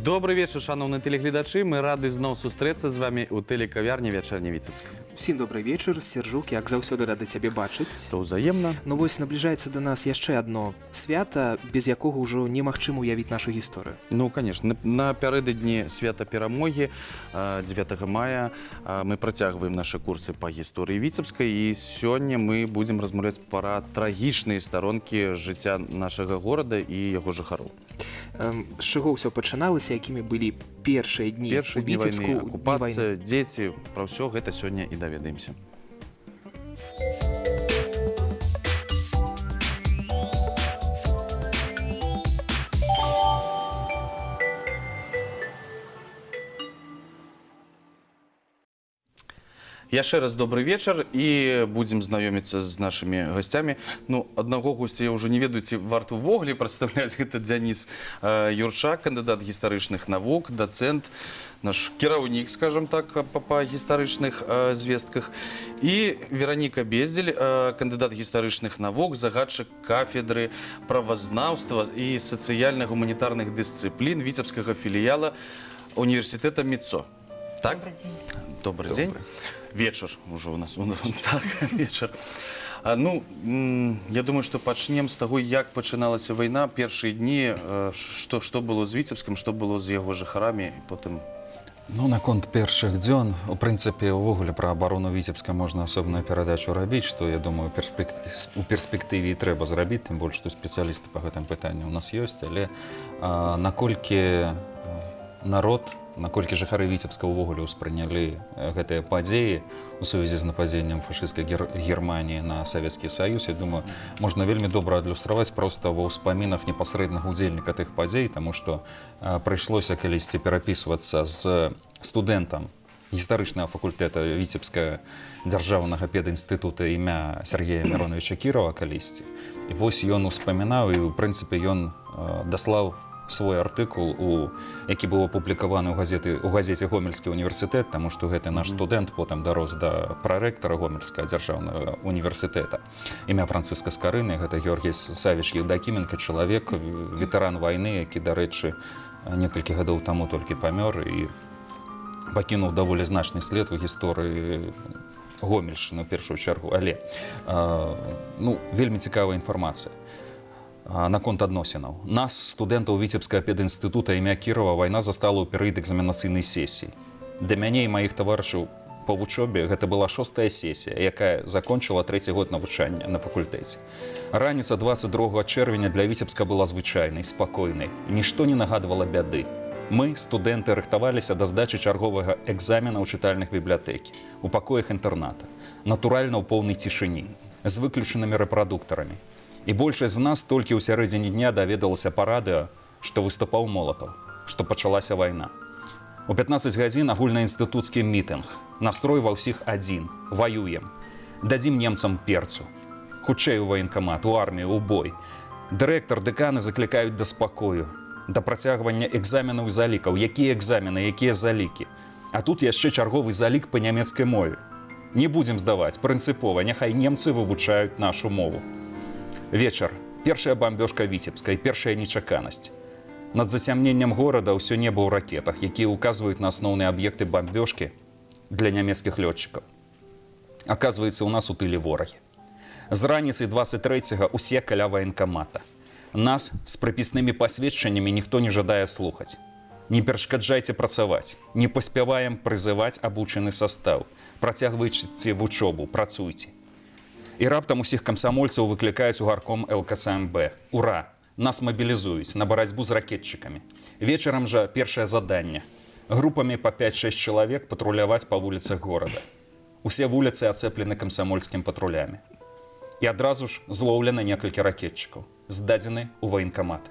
Добры вечар, шаноўныя тэлегледачы. Мы рады зноў сустрэцца з вами ў тэлекавярні «Вячэрні Віцебск». Усім добры вечар, Сержук, як заўсёды рады цябе бачыць. То ўзаемна. Ну вось набліжаецца да нас яшчэ адно свята, без якога ўжо немагчыма ўявіць нашу гісторыю. Ну, конечно, напярэдадні свята перамогі 9 мая мы працягваем нашы курсы па гісторыі Віцебска, і сёння мы будзем размаўляць пра трагічныя старонкі жыцця нашага горада і яго жыхароў. З чаго ўсё пачыналася, якімі былі першыя дні Першыя у дні Віцебску, вайны, дні акупацыя, вайны? Дзеці, пра ўсё гэта сёння і даведаемся. Яшчэ раз добры вечар, і будзем знаёміцца з нашымі гасцямі. Ну, аднаго госця я ўжо не ведаю, ці варта ўвогуле прадстаўляць. Гэта Дзяніс Юрчак, кандыдат гістарычных навук, дацэнт, наш кіраўнік, скажам так, па гістарычных звестках. І Вераніка Бездзель, кандыдат гістарычных навук, загадчык кафедры правазнаўства і сацыяльна-гуманітарных дысцыплін віцебскага філіяла універсітэта МІЦО. Так? Добрый день. Добрый день. Добрый. Вечер уже у нас. Так, вечер. Ну, я думаю, што пачнем з таго, як пачыналася вайна, першыя дні, што было з Віцебскам, што было з яго жыхарамі, і потым. Ну, наконт першых дзён, у прынцыпе, увогуле пра абарону Віцебска можна асобную перадачу рабіць, што, я думаю, у перспектыве і трэба зрабіць, тым больш, што спецыялісты па гэтым пытанні ў нас ёсць, але наколькі народ, наколькі жыхары Віцебска ўвогуле ўспрынялі гэтыя падзеі у сувязі з нападзеннем фашысцкай Германіі на Савецкі Саюз, я думаю, можна вельмі добра адлюстраваць проста ва ўспамінах непасрэднага удзельніка тых падзей, таму што прыйшлося калісьці перапісвацца з студэнтам гістарычнага факультэта Віцебскага дзяржаўнага педінстытута імя Сергея Мироновича Кірова калісьці. І вось ён успамінаў, і ў прынцыпе ён даслаў свой артыкул, які быў апублікаваны ў газеце «Гомельскі універсітэт», таму што гэты наш студэнт потым дарос да прарэктара Гомельскага дзяржаўнага універсітэта імя Францыска Скарыны, гэта Георгій Савіч Еўдакіменка, чалавек, ветэран вайны, які, дарэчы, некалькі гадоў таму толькі памёр і пакінуў даволі значны след у гісторыі Гомельшчыны ў першую чаргу. Але вельмі цікавая інфармацыя наконт адносінаў. Нас, студэнтаў Віцебскага педінстытута імя Кірова, вайна застала ў перыяд экзаменацыйнай сесіі. Для мяне і маіх таварышаў па вучобе гэта была 6-я сесія, якая закончыла 3-й год навучання на факультэце. Раніца 22 чэрвеня для Віцебска была звычайнай, спакойнай. Нішто не нагадвала бяды. Мы, студэнты, рыхтаваліся да здачы чарговага экзамена ў чытальных бібліятэкі, у пакоях інтэрната, натуральна ў поўнай цішыні, з выключанымі рэпрадуктарамі. І большасць з нас толькі ў сярэдзіне дня даведалася па радыё, што выступаў Молатаў, што пачалася вайна. У 15 гадзін агульнаінстытуцкі мітынг. Настрой ва ўсіх адзін. Ваюем. Дадзім немцам перцу. Хутчэй у ваенкамат, у армію, у бой. Дырэктар, дэканы заклікаюць да спакою, да працягвання экзаменаў і залікаў. Якія экзамены, якія залікі? А тут яшчэ чарговы залік па нямецкай мове. Не будзем здаваць, прынцыпова, няхай немцы вывучаюць нашу мову. Вечар. Першая бамбёжка Віцебска і першая нечаканасць. Над зацямненнем горада ўсё неба ў ракетах, якія ўказваюць на асноўныя аб'екты бамбёжкі для нямецкіх лётчыкаў. Аказваецца, у нас у тыле ворагі. З раніцы 23-га усе каля ваенкамата. Нас з прыпіснымі пасведчаннямі ніхто не жадае слухаць. Не перашкаджайце працаваць, не паспяваем прызываць абучаны састаў. Працягвайце вучобу, працуйце. І раптам усіх камсамольцаў выклікаюць у гарком ЛКСМБ. Ура! Нас мабілізуюць на барацьбу з ракетчыкамі. Вечарам жа першае заданне. Групамі па 5-6 чалавек патруляваць па вуліцах горада. Усе вуліцы ацэплены камсамольскімі патрулямі. І адразу ж злоўлена некалькі ракетчыкаў, здадзены ў ваенкамат.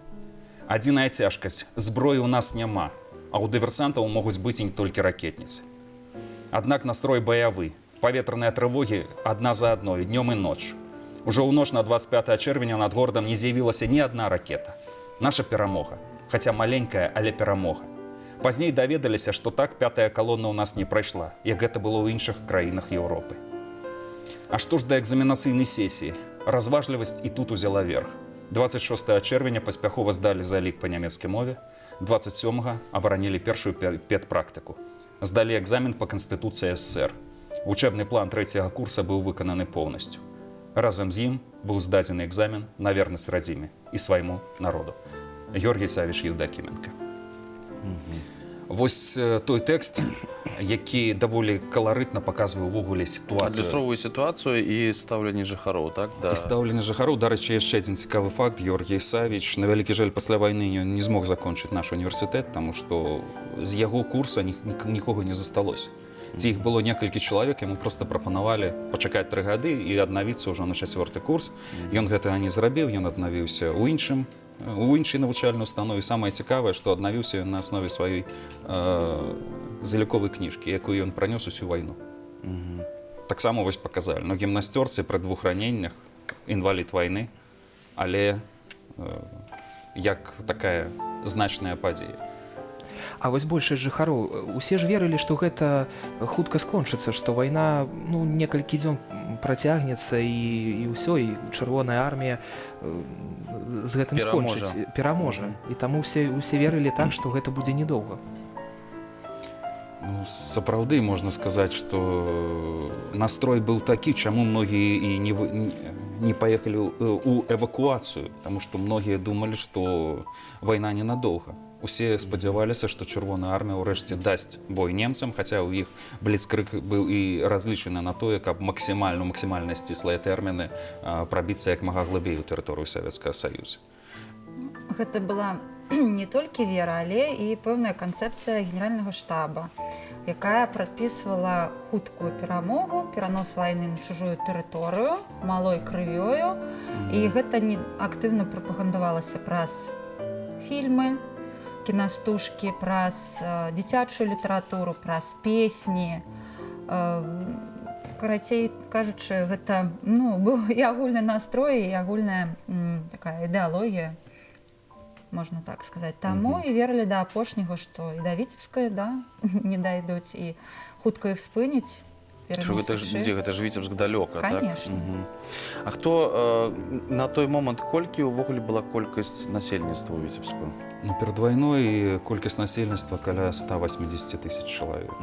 Адзіная цяжкасць – зброі ў нас няма, а ў дыверсантаў могуць быць і не толькі ракетніцы. Аднак настрой баявы. Паветраныя трывогі адна за адной, днём і ноччу. Ужо ў ноч на 25 чэрвеня над горадам не з'явілася ні адна ракета. Наша перамога. Хаця маленькая, але перамога. Пазней даведаліся, што так пятая калона ў нас не прайшла, як гэта было ў іншых краінах Еўропы. А што ж да экзаменацыйнай сесіі? Разважлівасць і тут узяла верх. 26 чэрвеня паспяхова здалі залік па нямецкай мове, 27 абаранілі першую педпрактыку. Здалі экзамен па Канстытуцыі СССР. Вучэбны план трэцяга курса быў выкананы поўнасцю. Разам з ім быў здадзены экзамен на вернасць радзіме і свайму народу. Георгій Савіч Еўдакіменка. Вось той тэкст, які даволі каларытна паказвае ўвогуле сітуацыю. Адлюстроўвае сітуацыю і стаўленне жыхароў, так? Да. І стаўленне жыхароў. Дарэчы, яшчэ адзін цікавы факт. Георгій Савіч, на вялікі жаль, пасля вайны ён не змог закончыць наш універсітэт, таму што з яго курса нікога не засталося. Ці іх было некалькі чалавек, яму проста прапанавалі пачакаць 3 гады і аднавіцца ўжо на чацвёрты курс. Ён гэтага не зрабіў, ён аднавіўся у іншай навучальнай установе. Самае цікавае, што аднавіўся ён на аснове сваёй заліковай кніжкі, якую ён пранёс усю вайну. Таксама вось паказалі. На гімнасцёрцы пры двух раненнях, інвалід вайны, але як такая значная падзея. А вось большасць жыхароў, усе ж верылі, што гэта хутка скончыцца, што вайна, ну, некалькі дзён працягнецца і ўсё, і Чырвоная армія з гэтым Пераможа. скончыць, пераможа. І таму усе верылі так, што гэта будзе недоўга. Ну, сапраўды можна сказаць, што настрой быў такі, чаму многія і не паехалі у эвакуацыю, таму што многія думалі, што вайна ненадоўга. Усе спадзяваліся, што Чырвоная армія ўрэшце дасць бой немцам, хаця ў іх бліцкрыг быў і разлічаны на тое, каб максімальна сціслыя тэрміны прабіцца як мага глыбей у тэрыторыю Савецкага Саюза. Гэта была не толькі вера, але і пэўная канцэпцыя генеральнага штаба, якая прадпісвала хуткую перамогу, перанос вайны на чужую тэрыторыю малой крывёю. І гэта не актыўна прапагандавалася праз фільмы, кінастужкі, праз дзіцячую літаратуру, праз песні. Карацей кажучы, гэта, ну, быў і агульны настрой, і агульная такая ідэалогія, можна так сказаць. Таму і верылі да апошняга, што і да Віцебскай, да, не дайдуць, і хутка іх спыніць. Што гэта ж, перанесучы. Дзе гэта ж Віцебск далёка, так? Конечно. А хто на той момант, колькі ўвогуле была колькасць насельніцтва ў Віцебску? Ну, перад вайной колькасць насельніцтва каля 180 тысяч чалавек.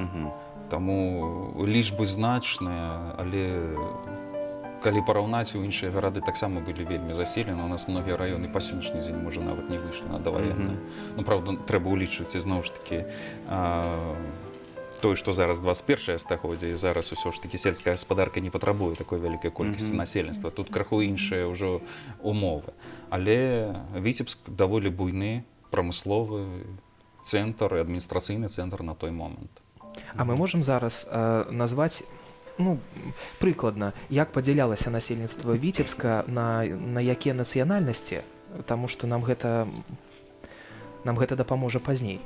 Таму лічбы значныя, але калі параўнаць, у іншыя гарады таксама былі вельмі заселены. У нас многія раёны па сённяшні дзень можа нават не выйшлі на даваенныя. Ну, праўда, трэба ўлічваць ізноў ж такі тое, што зараз 21 стагоддзя і зараз усё ж такі сельская гаспадарка не патрабуе такой вялікай колькасці насельніцтва. Тут крыху іншыя ўжо умовы. Але Віцебск даволі буйны прамысловы цэнтр і адміністрацыйны цэнтр на той момант. А мы можам зараз назваць, ну, прыкладна, як падзялялася насельніцтва Віцебска, на якія нацыянальнасці, таму што нам гэта дапаможа пазней?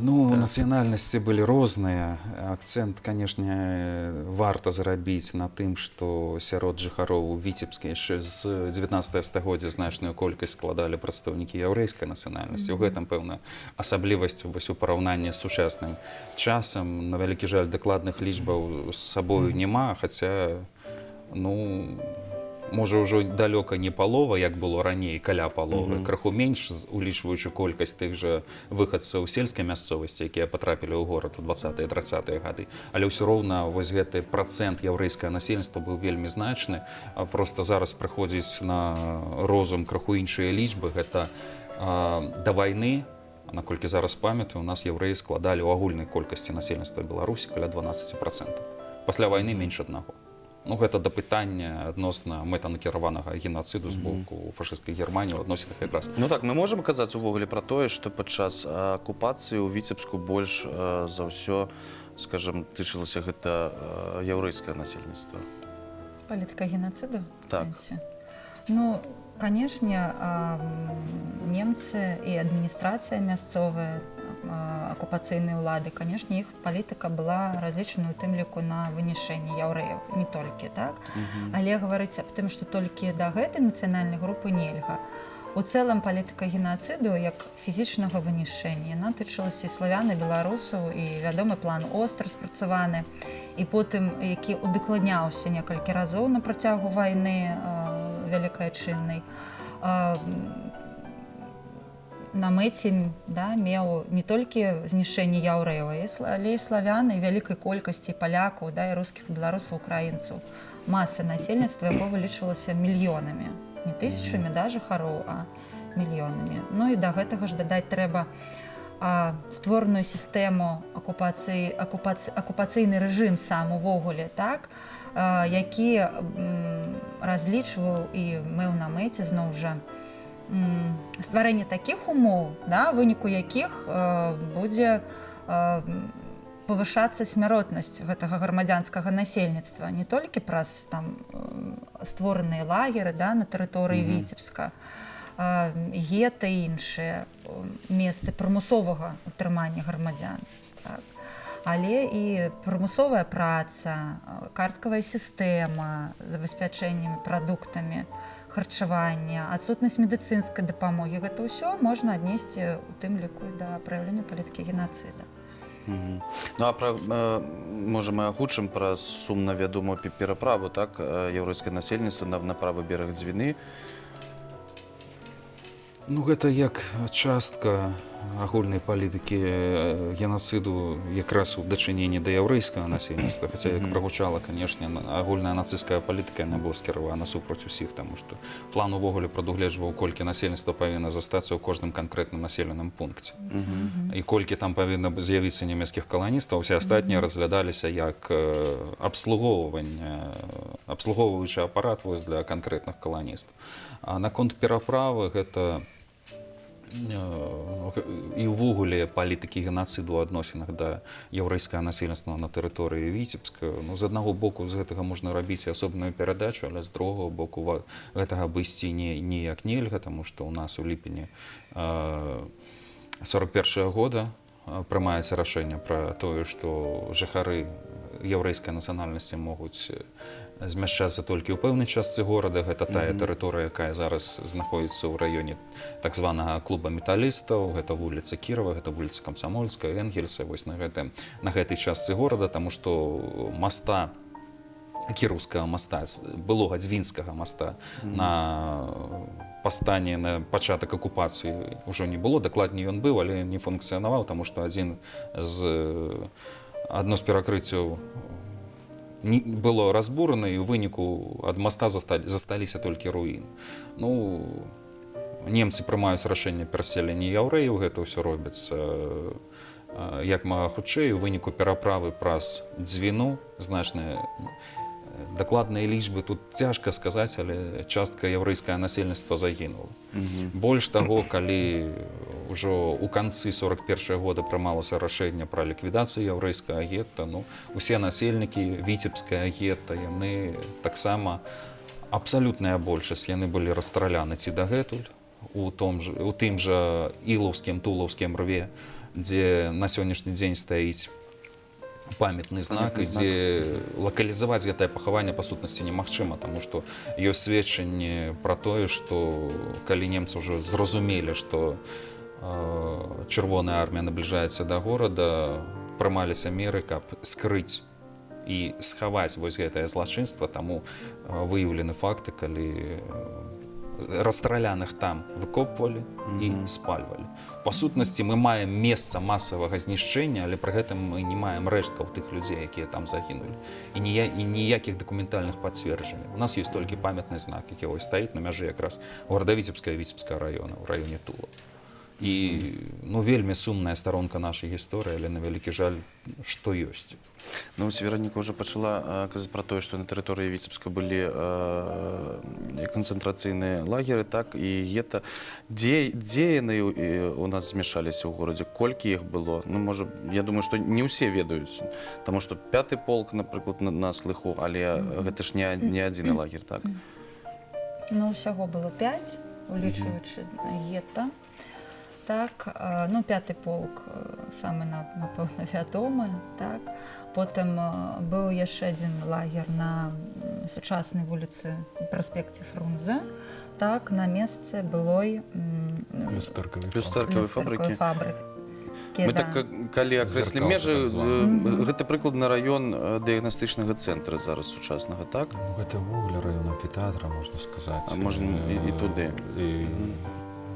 Ну, нацыянальнасці былі розныя. Акцэнт, канешне, варта зрабіць на тым, што сярод жыхароў у Віцебске яшчэ з 19 стагоддзя значную колькасць складалі прадстаўнікі яўрэйскай нацыянальнасці. У гэтым пэўна асаблівасць вось у параўнанні з сучасным часам. На вялікі жаль, дакладных лічбаў з сабою няма, хаця, ну, можа, ўжо далёка не палова, як было раней, каля паловы, крыху менш, улічваючы колькасць тых жа выхадцаў сельскай мясцовасці, якія патрапілі ў горад у 20 30 гады. Але ўсё роўна вось гэты працэнт яўрэйскага насельніцтва быў вельмі значны. А просто зараз прыходзіць на розум крыху іншыя лічбы. Гэта да вайны, наколькі зараз памятаю, у нас яўрэі складалі ў агульнай колькасці насельніцтва Беларусі каля 12%. Пасля вайны менш аднаго. Ну, гэта да пытання адносна мэтанакіраванага генацыду з боку фашысцкай Германіі ў адносінах якраз. Ну так, мы можам казаць увогуле пра тое, што падчас акупацыі ў Віцебску больш за ўсё, скажем, тычылася гэта яўрэйскае насельніцтва? Палітыка генацыду? В Так. сэнсе? Ну, канешне, немцы і адміністрацыя мясцовая, акупацыйныя ўлады, канешне, іх палітыка была разлічана ў тым ліку на вынішэнне яўрэяў, не толькі так. Але гаварыць аб тым, што толькі да гэтай нацыянальнай групы, нельга. У цэлым палітыка генацыду як фізічнага вынішэння, яна тычылася і славян, і беларусаў, і вядомы план Ост распрацаваны, і потым які удакладняўся некалькі разоў на працягу вайны Вялікай Айчыннай. на мэце, да, меў не толькі знішчэнне яўрэяў, але і славян, і вялікай колькасці палякаў, да, і рускіх, беларусаў, украінцаў. Маса насельніцтва, якое вылічвалася мільёнамі, не тысячамі, да, жыхароў, а мільёнамі. Ну і да гэтага ж дадаць трэба створаную сістэму акупацыі, акупацыйны рэжым сам увогуле, так, які разлічваў і меў на мэце зноў жа стварэнне такіх умоў, да, выніку якіх будзе павышацца смяротнасць гэтага грамадзянскага насельніцтва не толькі праз там створаныя лагеры, да, на тэрыторыі Віцебска, гета і іншыя месцы прымусовага утрымання грамадзян, так. Але і прымусовая праца, карткавая сістэма з забеспячэннямі прадуктамі харчавання, адсутнасць медыцынскай дапамогі, гэта ўсё можна аднесці у тым ліку і да праяўлення палітыкі генацыда. Ну а пра, можа, мы агучым пра сумна вядомую пераправу, так, яўрэйскае насельніцтва на правы бераг Дзвіны. Ну, гэта як частка агульнай палітыкі генацыду якраз у дачыненні да яўрэйскага насельніцтва. Хаця, як прагучала, канешне, агульная нацысцкая палітыка, яна была скіравана супраць усіх, таму што план увогуле прадугледжваў, колькі насельніцтва павінна застацца ў кожным канкрэтным населеным пункце. І колькі там павінна з'явіцца нямецкіх каланістаў, усе астатнія разглядаліся як абслугоўваючы апарат вось для канкрэтных каланістаў. А наконт пераправы, гэта і ўвогуле палітыкі генацыду ў адносінах да яўрэйскага насельніцтва на тэрыторыі Віцебска. Ну, з аднаго боку, з гэтага можна рабіць і асобную перадачу, але з другога боку гэтага абысці ніяк нельга, таму што ў нас у ліпені 41 года прымаецца рашэнне пра тое, што жыхары яўрэйскай нацыянальнасці могуць змяшчацца толькі ў пэўнай частцы горада. Гэта тая тэрыторыя, якая зараз знаходзіцца ў раёне так званага клуба металістаў. Гэта вуліца Кірова, гэта вуліца Камсамольская, Энгельса, вось на гэтай частцы горада, таму што моста, Кіраўскага моста, былога Дзвінскага моста на пастане на пачатак акупацыі ўжо не было. Дакладней, ён быў, але не функцыянаваў, таму што адно з перакрыццяў было разбурана, і ў выніку ад моста засталіся толькі руіны. Ну, немцы прымаюць рашэнне перасялення яўрэяў, гэта ўсё робіцца як мага хутчэй. У выніку пераправы праз Дзвіну значная, ну, дакладныя лічбы тут цяжка сказаць, але частка яўрэйскага насельніцтва загінула. Больш таго, калі ўжо ў канцы 41 года прымалася рашэнне пра ліквідацыю яўрэйскага гетта, ну, усе насельнікі Віцебскага гетта, яны таксама, абсалютная большасць, яны былі расстраляны ці дагэтуль у тым жа Ілаўскім, Тулаўскім рве, дзе на сённяшні дзень стаіць памятны знак, Памятны знак. дзе лакалізаваць гэтае пахаванне па сутнасці немагчыма, таму што ёсць сведчанне пра тое, што калі немцы ўжо зразумелі, што Чырвоная армія набліжаецца да горада, прымаліся меры, каб скрыць і схаваць вось гэтае злачынства, таму выяўлены факты, калі расстраляных там выкопвалі і спальвалі. Па сутнасці, мы маем месца масавага знішчэння, але пры гэтым мы не маем рэшткаў тых людзей, якія там загінулі. І ніякіх дакументальных пацверджанняў. У нас ёсць толькі памятны знак, які вось стаіць на мяжы якраз горада Віцебска і Віцебскага раёна, ў раёне Тула. І, ну, вельмі сумная старонка нашай гісторыі, але, на вялікі жаль, што ёсць. Ну, вось Вераніка ўжо пачала казаць пра тое, што на тэрыторыі Віцебска былі канцэнтрацыйныя лагеры, так, і гета. Дзе яны у нас змяшчаліся ў горадзе? Колькі іх было? Ну, можа, я думаю, што не ўсе ведаюць, таму што пяты полк, напрыклад, на слыху, але гэта ж не адзіны лагер, так? Ну, усяго было 5, улічваючы гета. Так, ну, пяты полк самы, напэўна, вядомы, так. Потым быў яшчэ адзін лагер на сучаснай вуліцы, праспекце Фрунзе, так, на месцы былой Люстэркавай. Люстэркавай люстэркавай фабрыкі. Фабрыкі. Мы Да. так калі акрэслім Зеркалка межы, так званая. гэта прыкладна раён дыягнастычнага цэнтра зараз сучаснага, так? Ну, гэта ўвогуле раён амфітэатра, можна сказаць. А можна і туды. І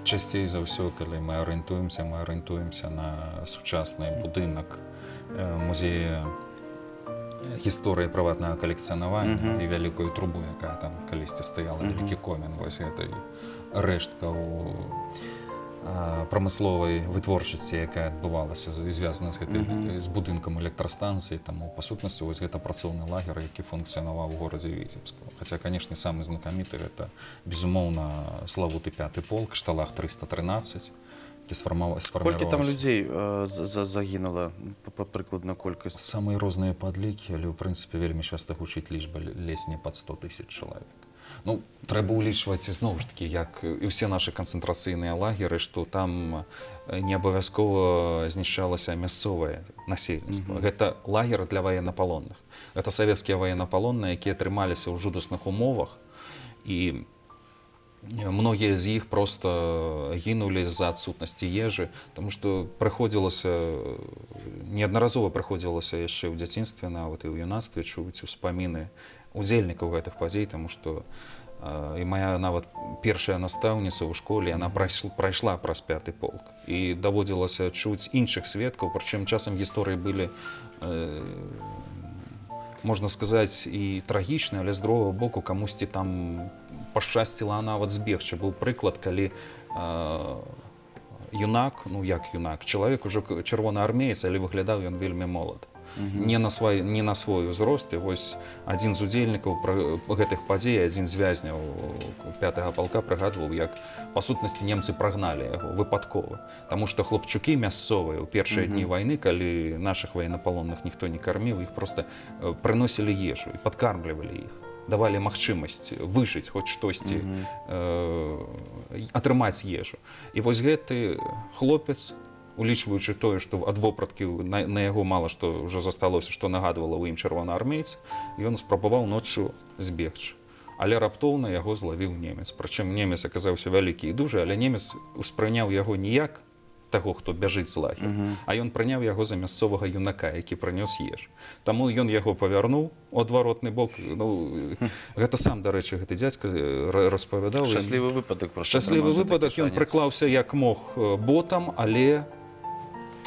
Часцей за ўсё, калі мы арыентуемся на сучасны будынак музея гісторыі прыватнага калекцыянавання і вялікую трубу, якая там калісьці стаяла, вялікі комін, вось гэтай рэштка у прамысловай вытворчасці, якая адбывалася і звязана з гэтай, з будынкам электрастанцыі. Таму па сутнасці вось гэта працоўны лагер, які функцыянаваў у горадзе Віцебску. Хаця, канешне, самы знакаміты гэта, безумоўна, славуты пяты полк, шталаг 313, які Колькі там сфарміраваўся. людзей загінула, прыкладна колькасць? Самыя розныя падлікі, але ў прынцыпе вельмі часта гучыць лічба ледзь не пад 100 тысяч чалавек. Ну, трэба ўлічваць зноў ж такі, як і ўсе нашы канцэнтрацыйныя лагеры, што там не абавязкова знішчалася мясцовае насельніцтва. Гэта лагер для ваеннапалонных. Гэта савецкія ваеннапалонныя, якія трымаліся ў жудасных умовах, і многія з іх просто гінулі з-за адсутнасці ежы, таму што неаднаразова прыходзілася яшчэ ў дзяцінстве, нават і ў юнацтве чуць успаміны удзельнікаў гэтых падзей, таму што і моя нават першая настаўніца ў школе, яна прайшла праз пяты полк, і даводзілася чуць іншых сведкаў, прычым часам гісторыі былі, можна сказаць, і трагічныя, але з другога боку камусьці там пашчасціла нават збегчы. Быў прыклад, калі юнак, ну як юнак, чалавек ужо чырвонаармеец, але выглядаў ён вельмі молад. Не на свой узрост. І вось адзін з удзельнікаў гэтых падзей, адзін з вязняў пятага палка прыгадваў, як па сутнасці немцы прагналі яго выпадкова. Таму што хлопчукі мясцовыя ў першыя дні вайны, калі нашых ваеннапалонных ніхто не карміў, іх просто прыносілі ежу і падкармлівалі іх, давалі магчымасць выжыць, хоць штосьці атрымаць ежу. І вось гэты хлопец, улічваючы тое, што ад вопраткі на яго мала што ўжо засталося, што нагадвала ў ім чырвонаармейца, ён спрабаваў ноччу збегчы. Але раптоўна яго злавіў немец. Прычым немец аказаўся вялікі і дужы, але немец успрыняў яго не як таго, хто бяжыць з лагера, а ён прыняў яго за мясцовага юнака, які прынёс ежу. Таму ён яго павярнуў у адваротны бок. Ну, гэта сам, дарэчы, гэты дзядзька распавядаў. Шчаслівы выпадак просто Шчаслівы атрымаўся такі выпадак, ён шанец. прыклаўся як мог ботам, але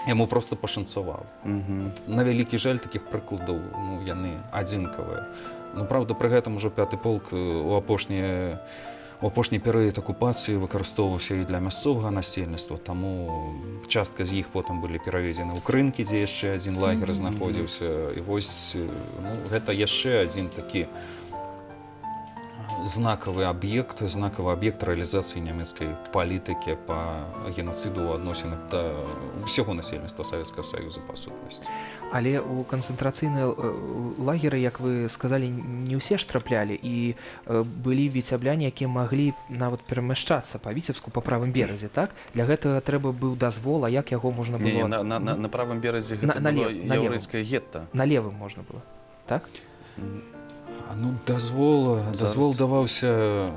яму просто пашанцавала. На вялікі жаль, такіх прыкладаў, ну, яны адзінкавыя. Ну, праўда, пры гэтым ужо пяты полк у апошні перыяд акупацыі выкарыстоўваўся і для мясцовага насельніцтва, таму частка з іх потым былі пераведзены ў Крынкі, дзе яшчэ адзін лагер знаходзіўся. І вось, ну, гэта яшчэ адзін такі знакавы аб'ект рэалізацыі нямецкай палітыкі па генацыду ў адносінах да ўсяго насельніцтва Савецкага Саюза па сутнасці. Але ў канцэнтрацыйныя лагеры, як вы сказалі, не ўсе ж траплялі, і былі віцябляне, якія маглі нават перамяшчацца па Віцебску па правым беразе, так? Для гэтага трэба быў дазвол, а як яго можна Не, не, было? на правым беразе гэта На было на левым. яўрэйскае гетта. На левым можна было, так? Ну, дазвол, Зараз. дазвол даваўся,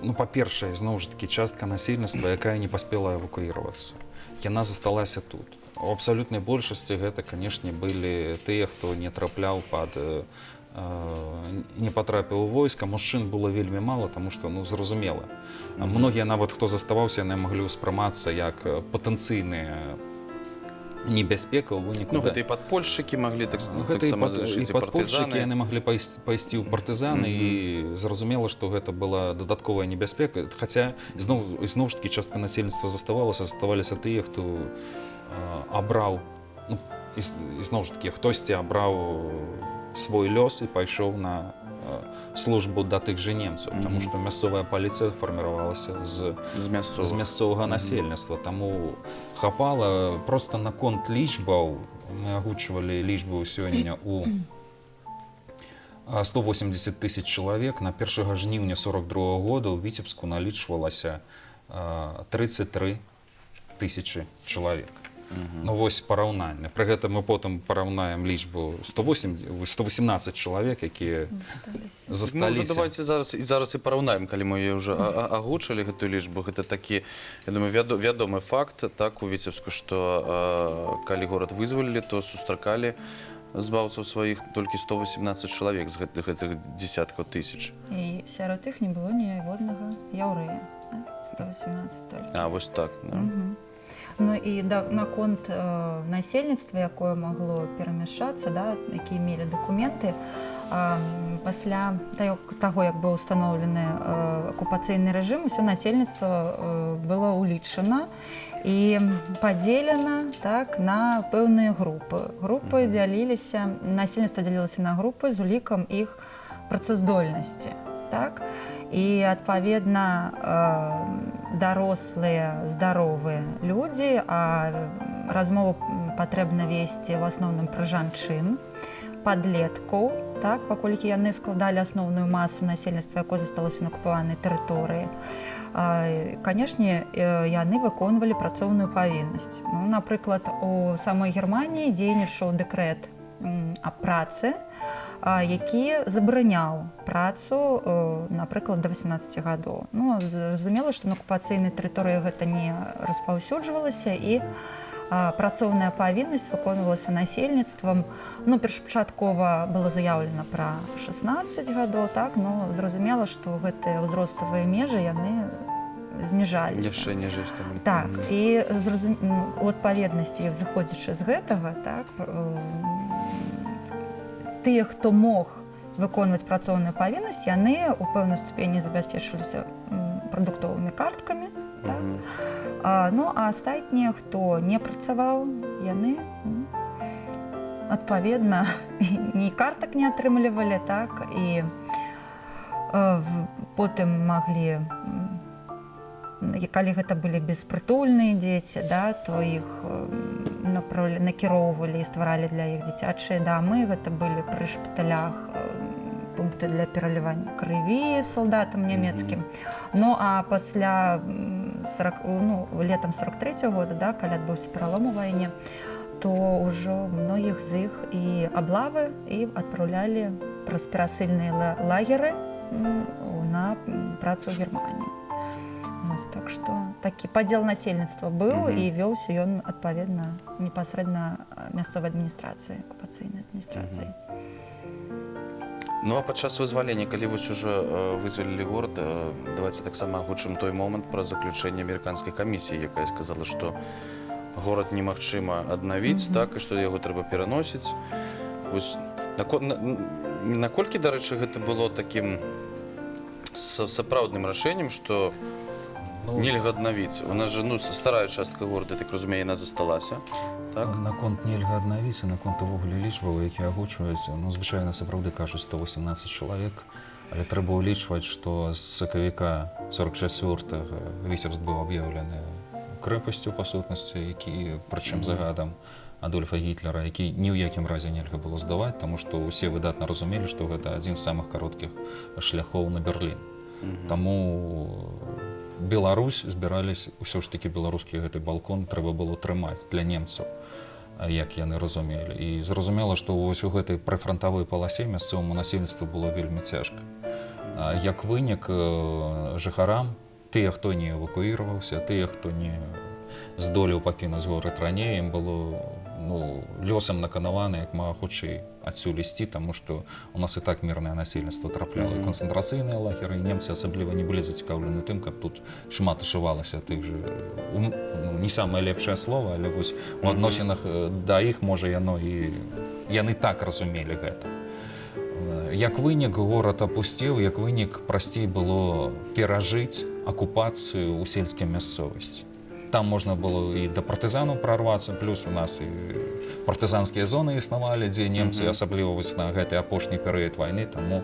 ну, па-першае, зноў жа такі, частка насельніцтва, якая не паспела эвакуіравацца, яна засталася тут. У абсалютнай большасці гэта, канешне, былі тыя, хто не трапляў пад не патрапіў у войска. Мужчын было вельмі мала, таму што, ну, зразумела, многія нават, хто заставаўся, яны маглі ўспрымацца як патэнцыйныя небяспека ў выніку. Ну, гэта і падпольшчыкі маглі так, Ну, гэта і, таксама і залічыць, і падпольшчыкі, партызаны. яны маглі пайсці ў партызаны, і зразумела, што гэта была дадатковая небяспека. Хаця зноў ж такі частка насельніцтва заставалася, заставаліся тыя, хто абраў, ну, і зноў ж такі хтосьці абраў свой лёс і пайшоў на службу да тых жа немцаў, потому што мясцовая паліцыя фарміравалася з З мясцовых. з мясцовага насельніцтва, таму хапала. Просто наконт лічбаў, мы агучвалі лічбу сёння у 180 тысяч чалавек. На 1 жніўня 42 года ў Віцебску налічвалася 33 тысячи чалавек. Ну вось параўнанне. Пры гэтым мы потым параўнаем лічбу 108, 118 чалавек, якія Засталіся. Ну, ўжо засталіся. давайте зараз і параўнаем, калі мы яе ўжо агучылі, гэтую лічбу. Гэта такі, я думаю, вядомы факт, так, у Віцебску, што калі горад вызвалілі, то сустракалі збаўцаў сваіх толькі 118 чалавек з гэтых дзесяткаў тысяч. І сярод іх не было ніводнага яўрэя. Да? 118 толькі. А, вось так, да. Мгм. Ну і да, наконт насельніцтва, якое магло перамяшчацца, да, якія мелі дакументы, пасля таго, як быў устаноўлены акупацыйны рэжым, усё насельніцтва было ўлічана і падзелена, так, на пэўныя групы. Групы дзяліліся, насельніцтва дзялілася на групы з улікам іх працаздольнасці. Так? І адпаведна дарослыя здаровыя людзі, а размову патрэбна весці ў асноўным пра жанчын, падлеткаў, так, паколькі яны складалі асноўную масу насельніцтва, якое засталося на акупаванай тэрыторыі. Канешне, яны выконвалі працоўную павіннасць. Ну, напрыклад, у самой Германіі дзейнічаў дэкрэт аб працы, які забараняў працу, напрыклад, да 18 гадоў. Ну, зразумела, што на акупацыйнай тэрыторыі гэта не распаўсюджвалася, і працоўная павіннасць выконвалася насельніцтвам. Ну, першапачаткова было заяўлена пра 16 гадоў, так, но зразумела, што гэтыя ўзроставыя межы яны зніжаліся. Яшчэ ніжэй стані. Так, і у адпаведнасці, зыходзячы з гэтага, так, тыя, хто мог выконваць працоўную павіннасць, яны ў пэўнай ступені забяспечваліся прадуктовымі карткамі. Так? Ну, а астатнія, хто не працаваў, яны, адпаведна, ні картак не атрымлівалі, так, і потым маглі, і калі гэта былі беспрытульныя дзеці, да, то іх накіроўвалі і стваралі для іх дзіцячыя дамы. Гэта былі пры шпіталях пункты для пералівання крыві салдатам нямецкім. Ну а пасля 40, ну, летом 43 года, да, калі адбыўся пералом у вайне, то ўжо многіх з іх і аблавы і адпраўлялі праз перасыльныя лагеры на працу ў Германію. Вось, так што такі падзел насельніцтва быў, і вёўся ён адпаведна непасрэдна мясцовай адміністрацыі, акупацыйнай адміністрацыі. Ну а падчас вызвалення, калі вось ужо вызвалілі горад, давайте таксама агучым той момант пра заключэнне амерыканскай камісіі, якая сказала, што горад немагчыма аднавіць, так, і што яго трэба пераносіць. Вось, наколькі, дарэчы, гэта было такім сапраўдным рашэннем, што Ну, нельга аднавіць? У нас же, ну, старая частка горада, я так разумею, яна засталася. Так? Наконт нельга аднавіць і наконт увогуле лічбаў, якія агучваюцца, ну, звычайна, сапраўды кажуць 118 чалавек, але трэба ўлічваць, што з сакавіка 44 Віцебск быў аб'яўлены крэпасцю, па сутнасці, які, прычым загадам Адольфа Гітлера, які ні ў якім разе нельга было здаваць, таму што ўсе выдатна разумелі, што гэта адзін з самых кароткіх шляхоў на Берлін. Таму Беларусь збірались, ўсё ж такі беларускі гэты балкон трэба было трымаць для немцаў, як яны разумелі. І зразумела, што вось у гэтай прыфрантавой паласе мясцоваму насельніцтву было вельмі цяжка. Як вынік, жыхарам, тыя, хто не эвакуіраваўся, тыя, хто не здолеў пакінуць горад раней, ім было, ну, лёсам наканавана як мага хутчэй адсюль ісці, таму што у нас і так мірнае насельніцтва трапляла і канцэнтрацыйныя лагеры, і немцы асабліва не былі зацікаўлены тым, каб тут шмат ажывалася тых же, ну, не самае лепшае слово, але вось у адносінах да іх, можа, яно і яны так разумелі гэта. Як вынік, горад апусцеў, як вынік, прасцей было перажыць акупацыю ў сельскай мясцовасці. Там можна было і да партызанаў прарвацца, плюс у нас і партызанскія зоны існавалі, дзе немцы, асабліва вось на гэты апошні перыяд вайны, таму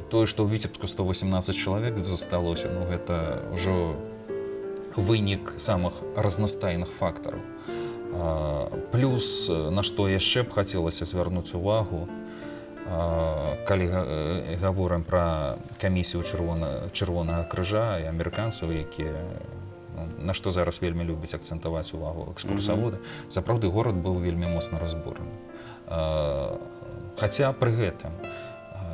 тое, што ў Віцебску 118 чалавек засталося, ну, гэта ўжо вынік самых разнастайных фактараў. Плюс, на што яшчэ б хацелася звярнуць увагу, калі гаворым пра камісію Чырвонага крыжа і амерыканцаў, якія, ну, на што зараз вельмі любяць акцэнтаваць увагу экскурсаводы, сапраўды горад быў вельмі моцна разбураны. Хаця пры гэтым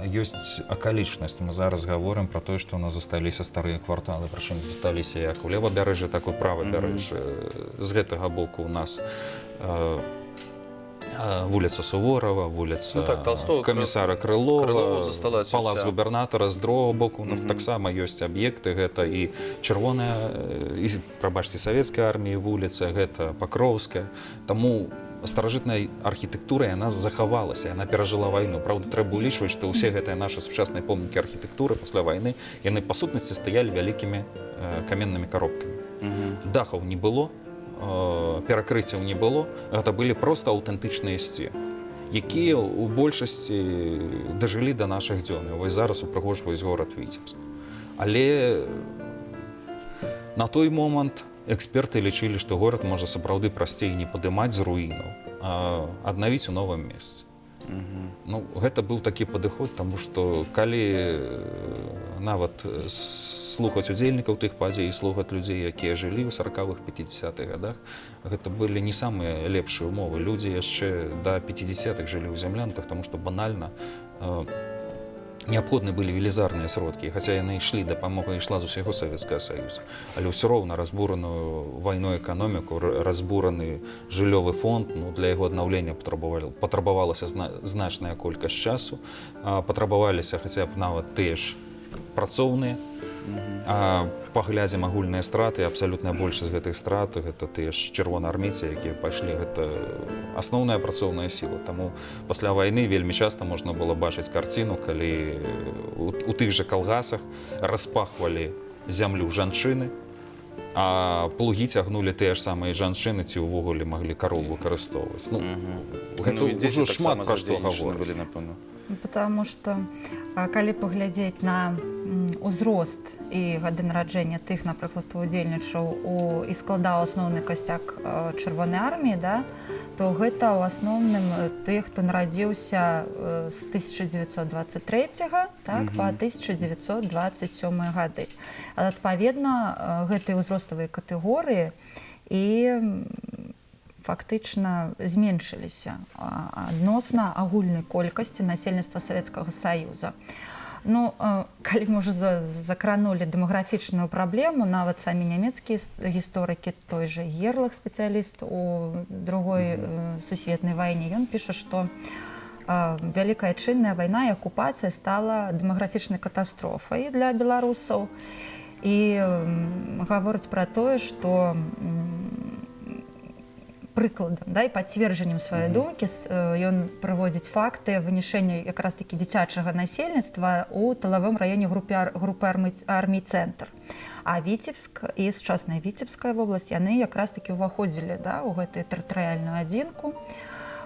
ёсць акалічнасць. Мы зараз гаворым пра тое, што ў нас засталіся старыя кварталы, прычым засталіся як у левабярэжжы, так і ў правабярэжжы. З гэтага боку у нас Вуліца Суворова, вуліца Ну так, Толстого, камісара Крылова, Крылова засталася палац вся. губернатара. З другого боку, у нас таксама ёсць аб'екты, гэта і чырвоная, і, прабачце, савецкая арміі вуліца, гэта Пакроўская. Таму старажытная архітэктура, яна захавалася, яна перажыла вайну. Праўда, трэба ўлічваць, што ўсе гэтыя нашы сучасныя помнікі архітэктуры пасля вайны, яны па сутнасці стаялі вялікімі каменнымі каробкамі. Дахаў не было, перакрыццяў не было, гэта былі проста аўтэнтычныя сцены, якія ў большасці дажылі да нашых дзён. І вось зараз упрыгожваюць горад Віцебск. Але на той момант эксперты лічылі, што горад можа сапраўды прасцей не падымаць з руінаў, а аднавіць у новым месцы. Ну, гэта быў такі падыход, таму што калі нават слухаць удзельнікаў тых падзей і слухаць людзей, якія жылі ў 40-х, 50-х годах, гэта былі не самыя лепшыя умовы. Людзі яшчэ да 50-х жылі ў зямлянках, таму што банальна неабходны былі велізарныя сродкі, хаця яны ішлі, дапамога ішла з усяго Савецкага Саюза. Але ўсё роўна разбураную вайной эканоміку, разбураны жыллёвы фонд, ну, для яго аднаўлення патрабавалася значная колькасць часу, патрабаваліся хаця б нават тыя ж працоўныя. Паглядзім агульныя страты, абсалютная большасць гэтых страт гэта тыя ж чырвонаармейцы, якія пайшлі, гэта асноўная працоўная сіла. Таму пасля вайны вельмі часта можна было бачыць карціну, калі у тых жа калгасах распахвалі зямлю жанчыны, а плугі цягнулі тыя ж самыя жанчыны ці ўвогуле маглі кароў выкарыстоўваць. Ну, гэта Ну, і дзеці ўжо шмат таксама пра што задзейнічаны гаворыць. былі, напэўна. Потому что калі паглядзець на узрост і гады нараджэння тых, напрыклад, хто удзельнічаў і складаў асноўны касцяк Чырвонай арміі, да, то гэта ў асноўным тых, хто нарадзіўся з 1923, так, па 1927 гады. Адпаведна, гэтыя ўзроставыя катэгорыі і фактычна зменшыліся адносна агульнай колькасці насельніцтва Савецкага Саюза. Ну, калі мы ўжо закранулі дэмаграфічную праблему, нават самі нямецкія гісторыкі, той жа Герлах, спецыяліст у другой сусветнай вайне, ён піша, што Вялікая Айчынная вайна і акупацыя стала дэмаграфічнай катастрофай для беларусаў. І гаворыць пра тое, што прыкладам, да, і пацверджаннем сваёй думкі ён прыводзіць факты вынішэння якраз такі дзіцячага насельніцтва ў тылавым раёне групы армій «Цэнтр». А Віцебск і сучасная Віцебская вобласць, яны якраз такі ўваходзілі, да, ў гэтую тэрытарыяльную адзінку.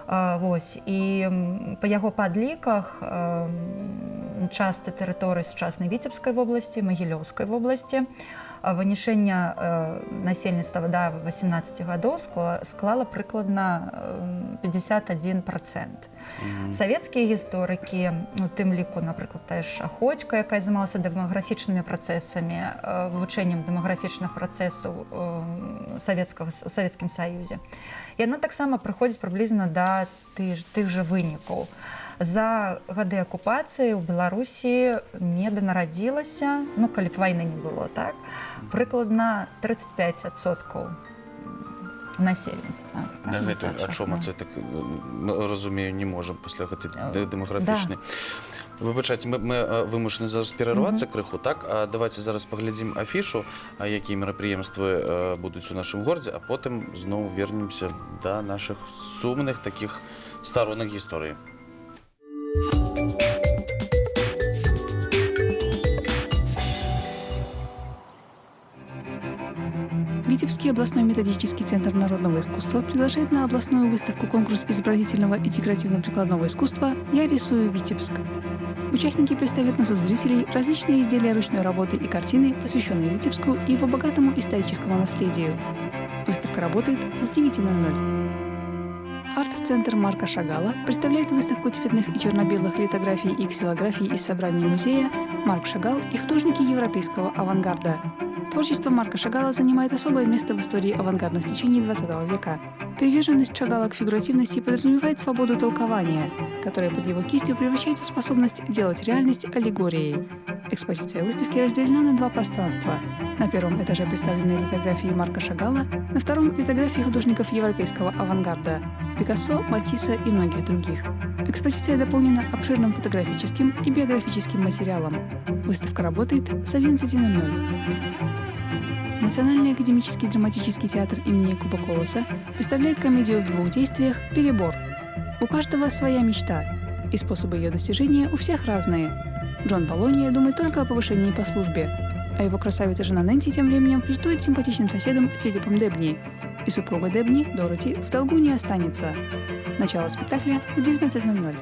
Вось. І па яго падліках частцы тэрыторыі сучаснай Віцебскай вобласці, Магілёўскай вобласці, вынішэнне насельніцтва да 18 гадоў склала прыкладна 51%. Савецкія гісторыкі, у тым ліку, напрыклад, тая ж Аходзька, якая займалася дэмаграфічнымі працэсамі, вывучэннем дэмаграфічных працэсаў у Савецкім Саюзе, яна таксама прыходзіць прыблізна да тых жа вынікаў. За гады акупацыі ў Беларусі не данарадзілася, ну, калі б вайны не было, так, прыкладна 35% насельніцтва. Да, Так, гэта, дзіцячага. о чом це так, разумею, не можам пасля гэтай дэмаграфічнай. Выбачайце, мы вымушаны зараз перарвацца крыху, так? А давайте зараз паглядзім афішу, якія мерапрыемствы будуць у нашым горадзе, а потым зноў вернемся да нашых сумных такіх старонак гісторыі. Витебский областной методический центр народного искусства приглашает на областную выставку-конкурс изобразительного и декоративно-прикладного искусства «Я рисую Витебск». Участники представят на суд зрителей различные изделия ручной работы и картины, посвященные Витебску и его богатому историческому наследию. Выставка работает с 9:00. Арт-центр Марка Шагала представляет выставку цветных и черно-белых литографий и ксилографий из собрания музея «Марк Шагал и художники европейского авангарда». Творчество Марка Шагала занимает особое место в истории авангардных течений XX века. Приверженность Шагала к фигуративности подразумевает свободу толкования, которая под его кистью превращается в способность делать реальность аллегорией. Экспозиция выставки разделена на два пространства. На первом этаже представлены литографии Марка Шагала, на втором – литографии художников европейского авангарда. Пикассо, Матисса и многих других. Экспозиция дополнена обширным фотографическим и биографическим материалом. Выставка работает с 11:00. Национальный академический драматический театр имени Якуба Коласа представляет комедию в двух действиях «Перебор». У каждого своя мечта, и способы ее достижения у всех разные. Джон Полония думает только о повышении по службе, а его красавица-жена Нэнси тем временем флиртует с симпатичным соседом Филиппом Дебни. И супруга Дебни, Дороти, в долгу не останется. Начало спектакля в 19:00.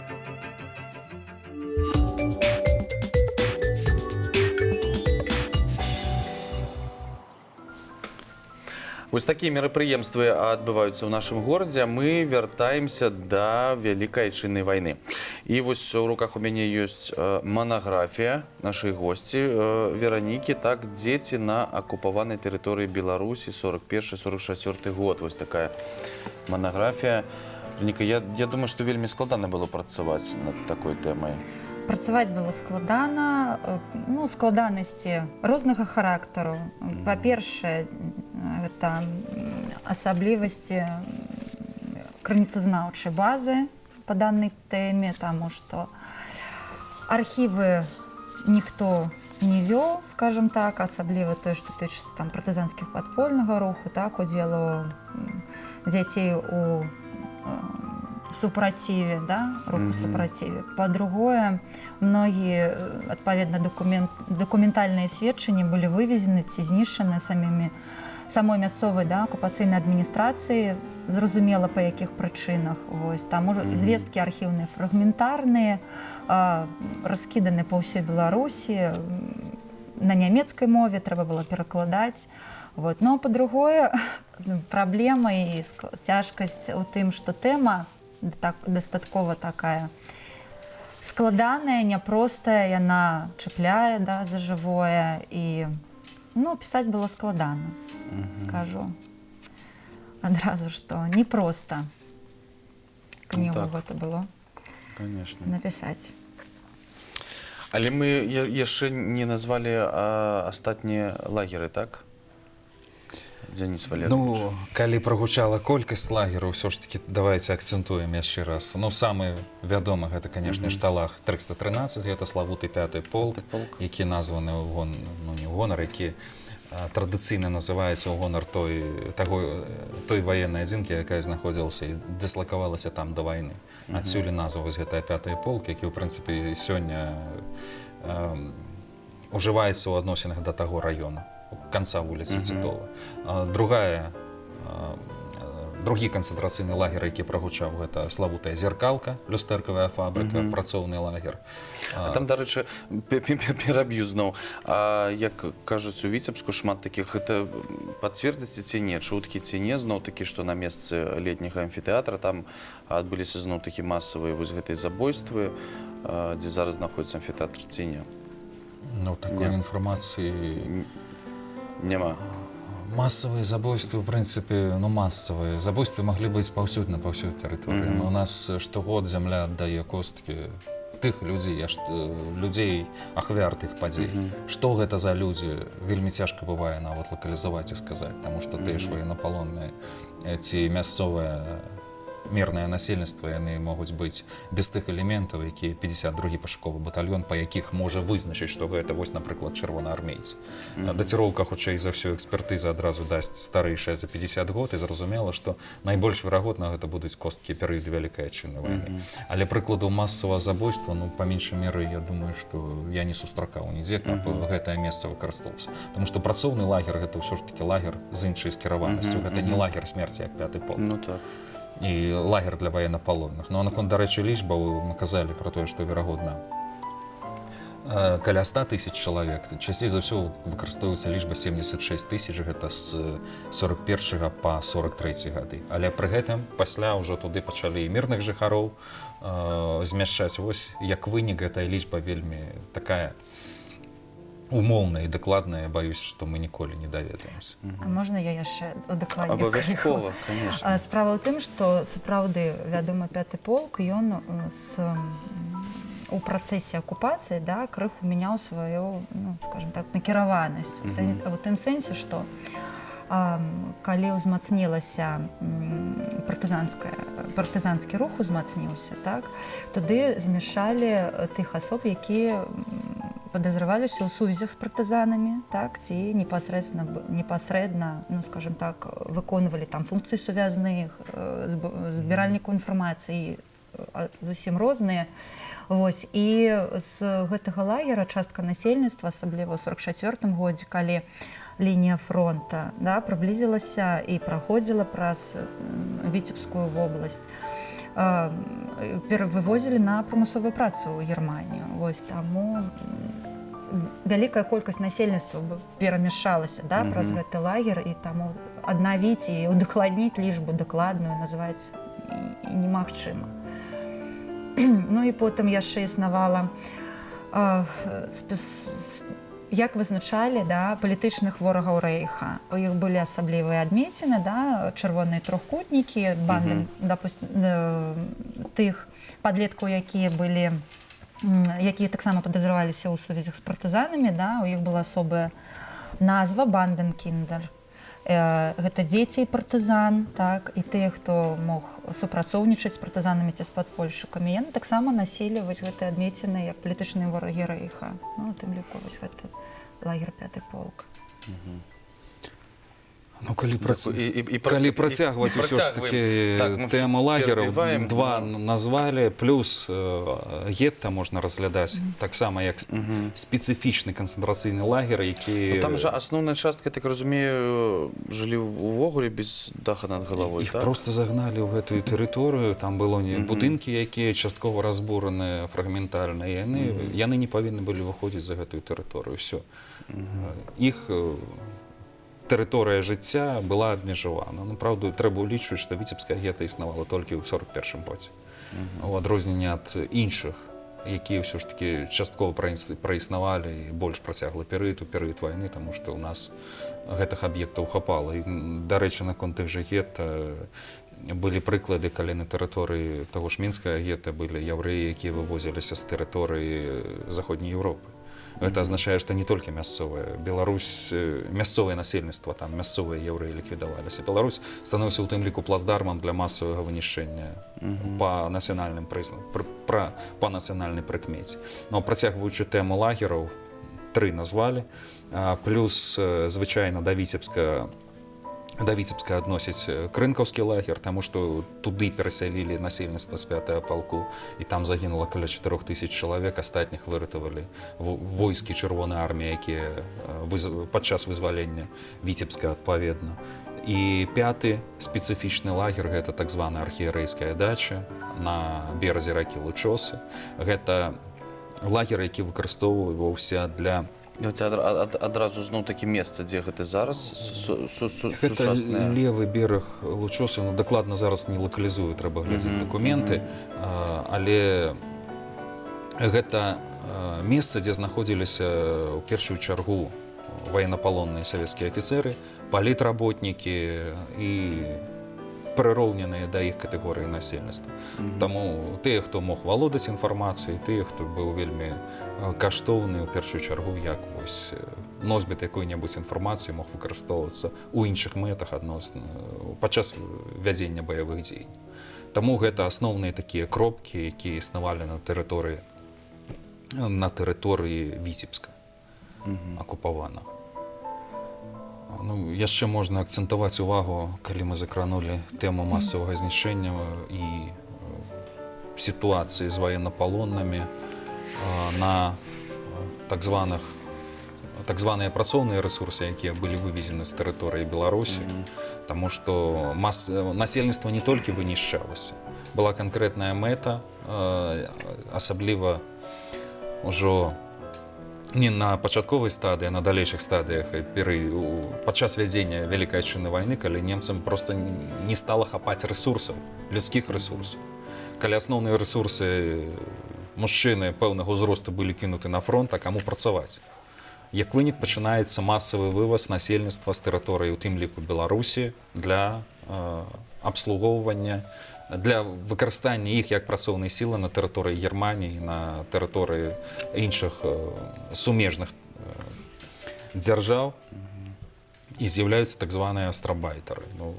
Вось такія мерапрыемствы адбываюцца ў нашым горадзе. Мы вяртаемся да Вялікай Айчыннай вайны. І вось у руках у мяне ёсць манаграфія нашай госці Веранікі, так, «Дзеці на акупаванай тэрыторыі Беларусі 41-44 год». Вось такая манаграфія. Вераніка, я думаю, што вельмі складана было працаваць над такой тэмай. Працаваць было складана, ну, складанасці рознага характару. Па-першае, гэта асаблівасці крыніцазнаўчай базы па данай тэме, таму што архівы ніхто не вёў, скажем так, асабліва тое, што тычыцца там партызанскіх падпольнага руху, так, удзелу дзяцей у супраціве, да, руху супраціве. Па-другое, многія, адпаведна, дакументальныя сведчанні былі вывезены ці знішчаны самой мясцовай, да, акупацыйнай адміністрацыі, зразумела, па якіх прычынах. Вось, там ужо звесткі архіўныя фрагментарныя, раскіданы па ўсёй Беларусі, на нямецкай мове трэба было перакладаць. Вот. Но, па-другое, праблема і цяжкасць у тым, што тэма так, дастаткова такая складаная, няпростая, яна чапляе, да, за жывое, і, ну, пісаць было складана, скажу адразу, што непроста кнігу гэта было напісаць. Але мы яшчэ не назвалі астатнія лагеры, так? Дзяніс Валерьевич. Ну, калі прагучала колькасць лагераў, ўсё ж такі давайте акцэнтуем яшчэ раз. Ну, самы вядомы гэта, канешне, шталаг 313, гэта славуты пяты полк, які названы ў гон, ну, не ў гонар, які традыцыйна называецца ў гонар той ваеннай адзінкі, якая знаходзілася і дыслакавалася там да вайны. Адсюль і назва вось гэтая пяты полк, які, ў прынцыпе, і сёння ужываецца ў адносінах да таго раёна, канца вуліцы Цітова. Другі канцэнтрацыйны лагер, які прагучаў, гэта славутая «Зеркалка», люстэркавая фабрыка, працоўны лагер. А там, дарэчы, пераб'ю зноў. Як кажуць, у Віцебску шмат такіх, гэта пацвердзіце ці не, чуткі ці не, зноў такі, што на месцы летняга амфітэатра там адбыліся зноў такі масавыя вось гэтыя забойствы, дзе зараз знаходіцца амфітэатр ці не? Ну, такой інфармацыі няма. Массовые забойствы, в принципе, ну, массовые забойствы могли быть паўсюдна, па ўсёй тэрыторыі. Но у нас штогод зямля аддае косткі тых людзей, людзей, ахвяр тых падзей. Што гэта за людзі, вельмі цяжка бывае нават лакалізаваць і сказаць, таму што тыя ж ваеннапалонныя ці мясцовыя мірнае насельніцтва, яны могуць быць без тых элементаў, якія 52-й пашуковы батальён, па якіх можа вызначыць, што гэта вось, напрыклад, чырвонаармейцы. Даціроўка, хутчэй за ўсё, экспертыза адразу дасць старэйшая за 50 год, і зразумела, што найбольш верагодна гэта будуць косткі перыяду Вялікай Айчыннай вайны. Але прыкладу масавага забойства, ну, па меншай меры, я думаю, што я не сустракаў нідзе, каб гэтае месца выкарыстоўвалася. Таму што працоўны лагер гэта ўсё ж такі лагер з іншай скіраванасцю, гэта не лагер смерці, як пяты полк. Ну так. І лагер для ваеннапалонных. Ну, а наконт, дарэчы, лічбаў, мы казалі пра тое, што, верагодна, каля 100 тысяч чалавек. Часцей за ўсё выкарыстоўваецца лічба 76 тысяч, гэта з 41 па 43 гады. Але пры гэтым пасля ўжо туды пачалі і мірных жыхароў змяшчаць. Вось як вынік гэтая лічба вельмі такая умоўная і дакладная, баюсь, што мы ніколі не даведаемся. А можна я яшчэ удакладню? Абавязкова, конечно. Справа ў тым, што сапраўды, вядома, пяты полк, ён у працэсе акупацыі, да, крыху мяняў сваю, ну, скажем так, накіраванасць. У тым сэнсе, што Калі ўзмацнілася партызанскі рух узмацніўся, так, туды змяшалі тых асоб, якія падазраваліся ў сувязях з партызанамі, так, ці непасрэдна, ну, скажем так, выконвалі там функцыі сувязных, збіральніку інфармацыі, зусім розныя. Вось, і з гэтага лагера частка насельніцтва, асабліва ў 44 годзе, калі лінія фронта, да, прыблізілася і праходзіла праз Віцебскую вобласць, вывозілі на прымусовую працу ў Германію. Вось, таму вялікая колькасць насельніцтва перамяшчалася, да, праз гэты лагер, і таму аднавіць і удакладніць лічбу дакладную назваць і немагчыма. Ну і потым яшчэ існавала, як вызначалі, да, палітычных ворагаў Рэйха. У іх былі асаблівыя адмеціны, да, чырвоныя трохкутнікі, банды, допустим, тых падлеткаў, якія таксама падазраваліся ў сувязях з партызанамі, да, у іх была асобая назва банденкіндер. Гэта дзеці партызан, так, і тыя, хто мог супрацоўнічаць з партызанамі ці з падпольшчыкамі, яны таксама насілі вось гэтыя адмеціны як палітычныя ворагі Рэйха. Ну, у тым ліку вось гэты лагер «Пяты полк». Ну, калі, Дякую. калі працягваць і усё ж працягваем. такі Так, мы тэму лагераў, перабіваем. два назвалі, плюс гетта можна разглядаць таксама як спецыфічны канцэнтрацыйны лагер, які Ну, там жа асноўная частка, я так разумею, жылі увогуле без даха над галавой, Іх так? просто загналі ў гэтую тэрыторыю, там было не будынкі, якія часткова разбураныя фрагментальна, і яны не павінны былі выходзіць за гэтую тэрыторыю. Всё. Іх тэрыторыя жыцця была абмежавана. Ну, праўда, трэба ўлічваць, што Віцебская гета існавала толькі ў 41 годзе. У адрозненне ад іншых, якія ўсё ж такі часткова праіснавалі і больш працяглы перыяд у перыяд вайны, таму што ў нас гэтых аб'ектаў хапала. І, дарэчы, наконт тых жа гета былі прыклады, калі на тэрыторыі таго ж Мінскага гета былі яўрэі, якія вывозіліся з тэрыторыі Заходняй Еўропы. Гэта азначае, што не толькі мясцовая Беларусь, мясцовае насельніцтва, там мясцовыя яўрэі ліквідаваліся. Беларусь становіцца ў тым ліку плацдармам для масавага вынішчэння па нацыянальным прызна- пр- пра, па нацыянальнай прыкмеце. Но працягваючы тэму лагераў, тры назвалі, плюс, звычайна, да Віцебска адносяць Крынкаўскі лагер, таму што туды перасялілі насельніцтва з 5 палку, і там загінула каля 4000 чалавек, астатніх выратавалі войскі Чырвонай арміі, якія падчас вызвалення Віцебска адпаведна. І пяты спецыфічны лагер — гэта так званая архіерэйская дача на беразе ракі Лучосы. Гэта лагер, які выкарыстоўваўся для Давайте адразу зноў такі месца, дзе гэта зараз Гэта сучаснае. левы бераг Лучосы, ну, дакладна зараз не лакалізую, трэба глядзець дакументы, але гэта месца, дзе знаходзіліся ў першую чаргу ваеннапалонныя савецкія афіцэры, палітработнікі і прыроўненыя да іх катэгорыі насельніцтва. Таму тыя, хто мог валодаць інфармацыяй, тыя, хто быў вельмі каштоўны ў першую чаргу, як вось носьбіт якой-небудзь інфармацыі мог выкарыстоўвацца ў іншых мэтах адносна падчас вядзення баявых дзеянняў. Таму гэта асноўныя такія кропкі, якія існавалі на тэрыторыі Віцебска акупаванага. Ну, яшчэ можна акцэнтаваць увагу, калі мы закранулі тэму масавага знішчэння і сітуацыі з ваеннапалоннымі, на так званыя працоўныя рэсурсы, якія былі вывезены з тэрыторыі Беларусі, таму што насельніцтва не толькі вынішчалася. Была канкрэтная мэта, асабліва ўжо не на пачатковай стадыі, а на далейшых стадыях і падчас вядзення Вялікай Айчыннай вайны, калі немцам просто не стала хапаць рэсурсаў, людскіх рэсурсаў. Калі асноўныя рэсурсы, мужчыны пэўнага ўзросту, былі кінуты на фронт, а каму працаваць? Як вынік, пачынаецца масавы вываз насельніцтва з тэрыторыі, у тым ліку Беларусі, для абслугоўвання, для выкарыстання іх як працоўнай сілы на тэрыторыі Германіі, на тэрыторыі іншых сумежных дзяржаў. І з'яўляюцца так званыя астарбайтары. Ну,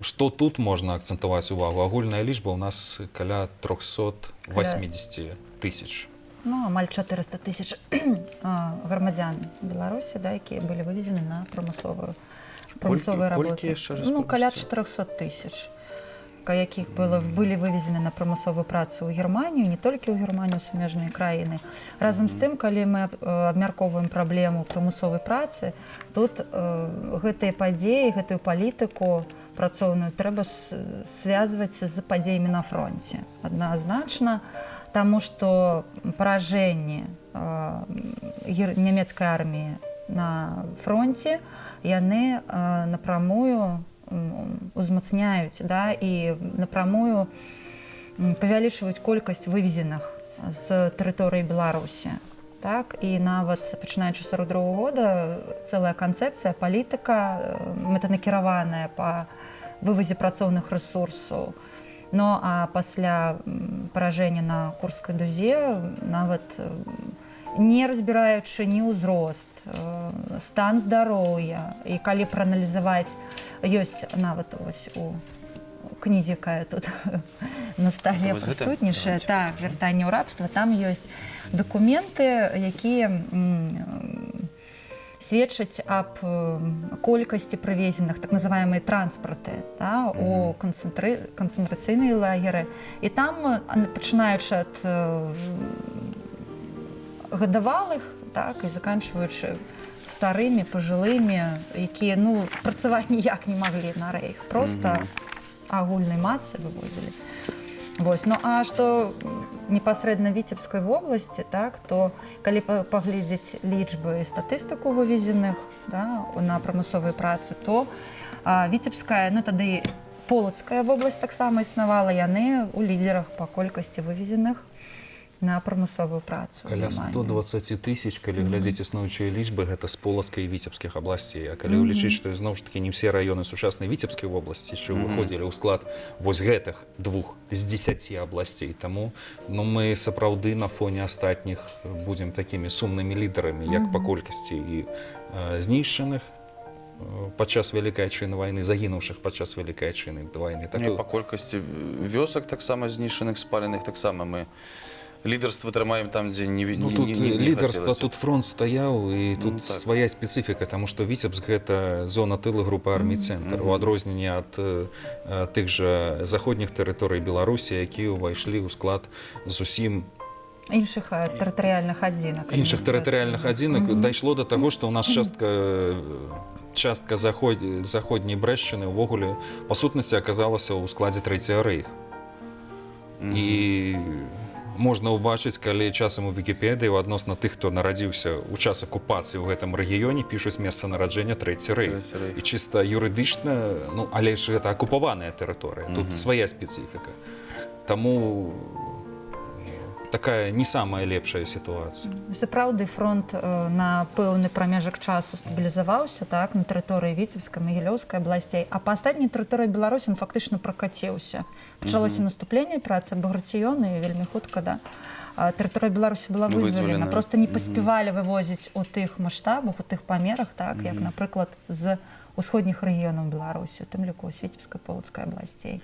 што тут можна акцэнтаваць увагу? Агульная лічба ў нас каля 380 тысяч. Ну, амаль 400 тысяч грамадзян Беларусі, да, якія былі вывезены на прамысловыя Колькі работы. Яшчэ раз, Ну, каля прабачце? 400 тысяч, якіх былі вывезены на прымусовую працу ў Германію, не толькі ў Германію, сумежныя краіны. Разам з тым, калі мы абмяркоўваем праблему прымусовай працы, тут гэтыя падзеі, гэтую палітыку працоўную трэба связваць з падзеямі на фронте. Адназначна, таму што паражэнне нямецкай арміі на фронте яны напрамую узмацняюць, да, і напрамую павялічваюць колькасць вывезеных з тэрыторыі Беларусі. Так, і нават пачынаючы з 42 года цэлая канцэпцыя, палітыка мэтанакіраваная па вывазе працоўных рэсурсаў. Ну а пасля паражэння на Курскай дузе, нават не разбіраючы ні ўзрост, стан здароўя, і калі прааналізаваць, ёсць нават вось у кнізе, якая тут на стале Вось гэта? прысутнічае, Давайте так, покажу. «Вяртанне ў рабства», там ёсць дакументы, якія сведчаць аб колькасці прывезеных, так называемые транспорты, да, у канцэнтрацыйныя лагеры, і там, пачынаючы ад гадавалых, так, і заканчваючы старымі, пажылымі, якія, ну, працаваць ніяк не маглі на рэйх, просто агульнай масы вывозілі. Вось. Ну а што непасрэдна Віцебскай вобласці, так, то калі паглядзець лічбы і статыстыку вывезеных, да, на прамысловую працу, то Віцебская, ну, тады Полацкая вобласць таксама існавала, яны ў лідерах па колькасці вывезеных на прамысловую працу ў Каля Германію. 120 тысяч, калі глядзець існуючыя лічбы, гэта з Полацкай і Віцебскіх абласцей. А калі ўлічыць, што зноў ж такі не ўсе раёны сучаснай Віцебскай вобласці яшчэ ўваходзілі ў склад вось гэтых 2 з 10 абласцей. Таму, ну, мы сапраўды на фоне астатніх будзем такімі сумнымі лідарамі, як па колькасці і знішчаных падчас Вялікай Айчыннай вайны, загінуўшых падчас Вялікай Айчыннай вайны. Так, па колькасці вёсак таксама знішчаных, спаленых, таксама мы лідарства трымаем там, дзе не, Ну, не, тут не лідарства, хацелася. тут фронт стаяў, і тут Ну, так. свая спецыфіка, таму што Віцебск — гэта зона тыла групы армій «Цэнтр», у адрозненне ад тых жа заходніх тэрыторый Беларусі, якія ўвайшлі ў склад зусім іншых тэрытарыяльных адзінак. Іншых тэрытарыяльных адзінак. Дайшло да таго, што ў нас частка заходняй Брэшчыны ўвогуле па сутнасці аказалася ў складзе Трэцяга рэйха. І можна ўбачыць, калі часам у Вікіпедыі адносна тых, хто нарадзіўся ў час акупацыі ў гэтым рэгіёне, пішуць месца нараджэння Трэці рэйх. Трэці рэйх. І чыста юрыдычна, ну, але ж гэта акупаваная тэрыторыя, тут свая спецыфіка. Таму такая не самая лепшая сітуацыя. Сапраўды, фронт на пэўны прамежак часу стабілізаваўся, так, на тэрыторыі Віцебскай, Магілёўскай абласцей, а па астатняй тэрыторыі Беларусі он фактычна пракаціўся. Пачалося наступленне, праца Баграціёна, і вельмі хутка, да, тэрыторыя Беларусі была вызвалена. Вызвалена. Просто не паспявалі вывозіць у тых маштабах, у тых памерах, так, як, напрыклад, з усходніх рэгіёнаў Беларусі, у тым ліку з Віцебскай, Полацкай абласцей.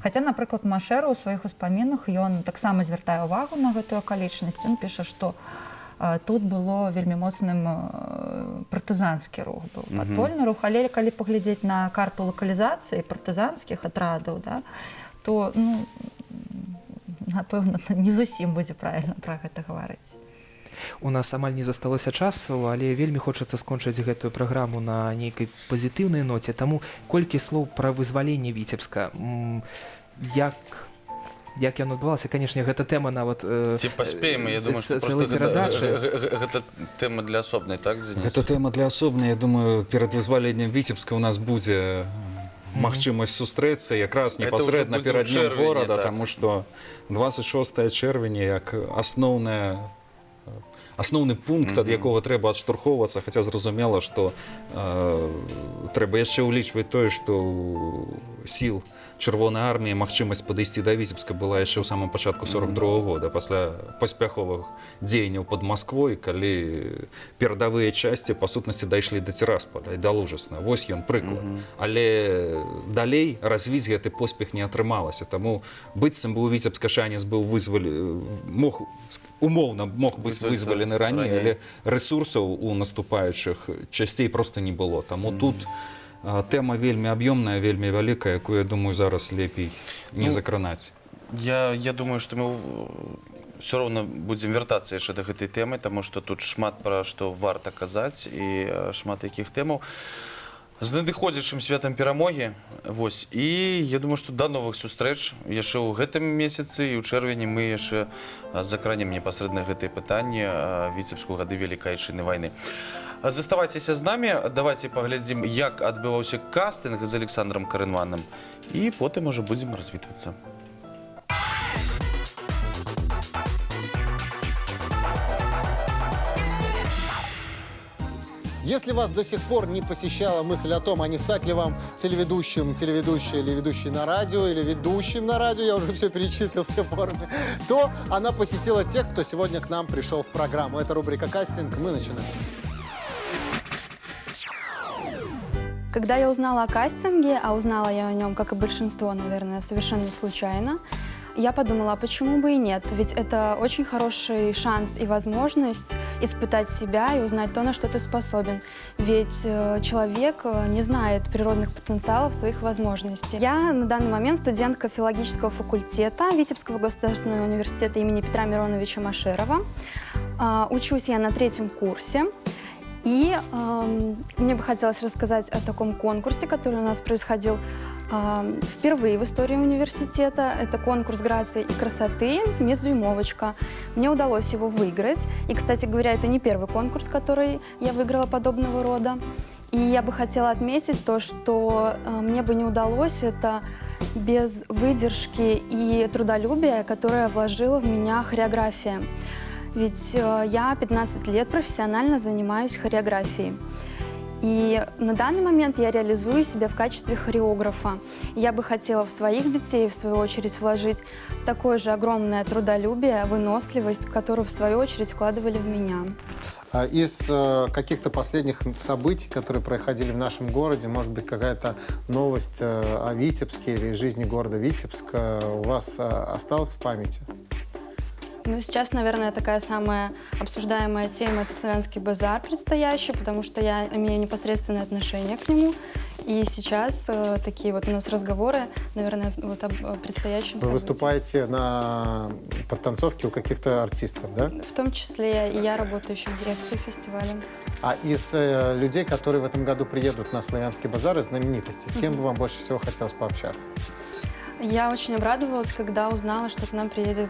Хаця, напрыклад, Машэра ў сваіх успамінах, ён таксама звяртае ўвагу на гэтую акалічнасць. Ён піша, што тут было вельмі моцным партызанскі рух, быў падпольны рух, але калі паглядзець на карту лакалізацыі партызанскіх атрадаў, да, то, ну, напэўна, не зусім будзе правільна пра гэта гаварыць. У нас амаль не засталося часу, але вельмі хочацца скончыць гэтую праграму на нейкай пазітыўнай ноце. Таму колькі слоў пра вызваленне Віцебска. Як яно адбывалася? Канешне, гэта тэма нават Ці паспеем, я думаю, што цэлай просто гэта, перадачы. гэта тэма для асобнай, так, Дзяніс? Гэта тэма для асобнай, я думаю, перад вызваленнем Віцебска у нас будзе магчымасць сустрэцца якраз Гэта ўжо непасрэдна будзе ў перад днём чэрвені, горада, так. таму што 26 чэрвеня як асноўны пункт, ад якога трэба адштурхоўвацца, хаця зразумела, што трэба яшчэ ўлічваць тое, што сіл Чырвонай арміі магчымасць падысці да Віцебска была яшчэ ў самым пачатку 42 года, пасля паспяховых дзеянняў пад Масквой, калі перадавыя часці па сутнасці дайшлі да Цірасполя і да Лужасна. Вось ён прыклад. Але далей развіць гэты поспех не атрымалася. Таму быццам бы у Віцебска шанец быў вызвалі, мог, умоўна мог быць Вызваліцца вызвалены раней, раней. але рэсурсаў у наступаючых часцей просто не было. Таму тут тэма вельмі аб'ёмная, вельмі вялікая, якую, я думаю, зараз лепей не Ну, закранаць. Я думаю, што мы все роўна будзем вяртацца яшчэ да гэтай тэмы, таму што тут шмат пра што варта казаць і шмат якіх тэмаў. З надыходзячым святам перамогі. Вось. І я думаю, што да новых сустрэч яшчэ ў гэтым месяцы і ў чэрвені мы яшчэ закранем непасрэдна гэтыя пытанні Віцебску гады Вялікай Айчыннай вайны. Заставайцеся з намі, давайте паглядзім, як адбываўся кастынг з Александром Карэнванам, і потым ужо будзем развітвацца. Если вас до сих пор не посещала мысль о том, а не стать ли вам телеведущим, телеведущей или ведущей на радио, или ведущим на радио, я уже все перечислил, все формы, то она посетила тех, кто сегодня к нам пришел в программу. Это рубрика «Кастинг». Мы начинаем. Когда я узнала о кастинге, а узнала я о нем, как и большинство, наверное, совершенно случайно, я подумала, а почему бы и нет? Ведь это очень хороший шанс и возможность испытать себя и узнать то, на что ты способен. Ведь человек не знает природных потенциалов своих возможностей. Я на данный момент студентка филологического факультета Витебского государственного университета имени Петра Мироновича Машерова. Учусь я на третьем курсе. И мне бы хотелось рассказать о таком конкурсе, который у нас происходил впервые в истории университета. Это конкурс грации и красоты «Мисс Дюймовочка». Мне удалось его выиграть. И, кстати говоря, это не первый конкурс, который я выиграла подобного рода. И я бы хотела отметить то, что мне бы не удалось это без выдержки и трудолюбия, которое вложила в меня хореография. Ведь я 15 лет профессионально занимаюсь хореографией. И на данный момент я реализую себя в качестве хореографа. Я бы хотела в своих детей, в свою очередь, вложить такое же огромное трудолюбие, выносливость, которую, в свою очередь, вкладывали в меня. Из каких-то последних событий, которые происходили в нашем городе, может быть, какая-то новость о Витебске или жизни города Витебска у вас осталась в памяти? Ну, сейчас, наверное, такая самая обсуждаемая тема — это Славянский базар предстоящий, потому что я имею непосредственное отношение к нему. И сейчас такие вот у нас разговоры, наверное, вот об предстоящем Вы событии. Выступаете на подтанцовке у каких-то артистов, да? В том числе и я работаю еще в дирекции фестиваля. А из людей, которые в этом году приедут на Славянский базар, из знаменитостей, с кем бы вам больше всего хотелось пообщаться? Я очень обрадовалась, когда узнала, что к нам приедет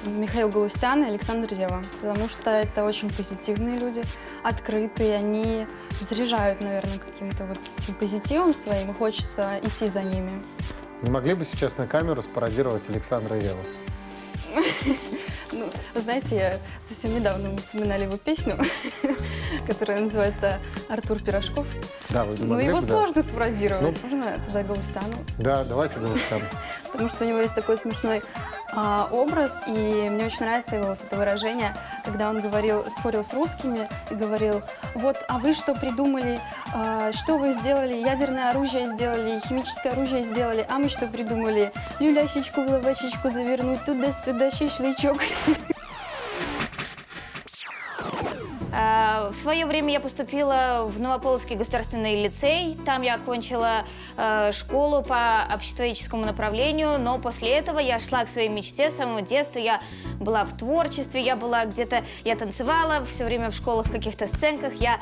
Михаил Галустян и Александр Рева, потому что это очень позитивные люди, открытые, они заряжают, наверное, каким-то вот этим позитивом своим, и хочется идти за ними. Не могли бы сейчас на камеру спародировать Александра Реву? Ну, вы знаете, я совсем недавно мы вспоминали его песню, которая называется «Артур Пирожков». Да, вы Ну, могли его бы, да. сложно спародировать. Ну. Можно тогда Галустяну? Да, давайте Галустяну. Потому что у него есть такой смешной образ, и мне очень нравится его вот это выражение, когда он говорил, спорил с русскими и говорил: вот, а вы что придумали, что вы сделали, ядерное оружие сделали, химическое оружие сделали, а мы что придумали, люлящечку в лавашечку завернуть, туда-сюда, шашлычок. В свое время я поступила в Новополоцкий государственный лицей. Там я окончила школу по обществоведческому направлению, но после этого я шла к своей мечте с самого детства. Я была в творчестве, я была где-то, я танцевала все время в школах, в каких-то сценках, я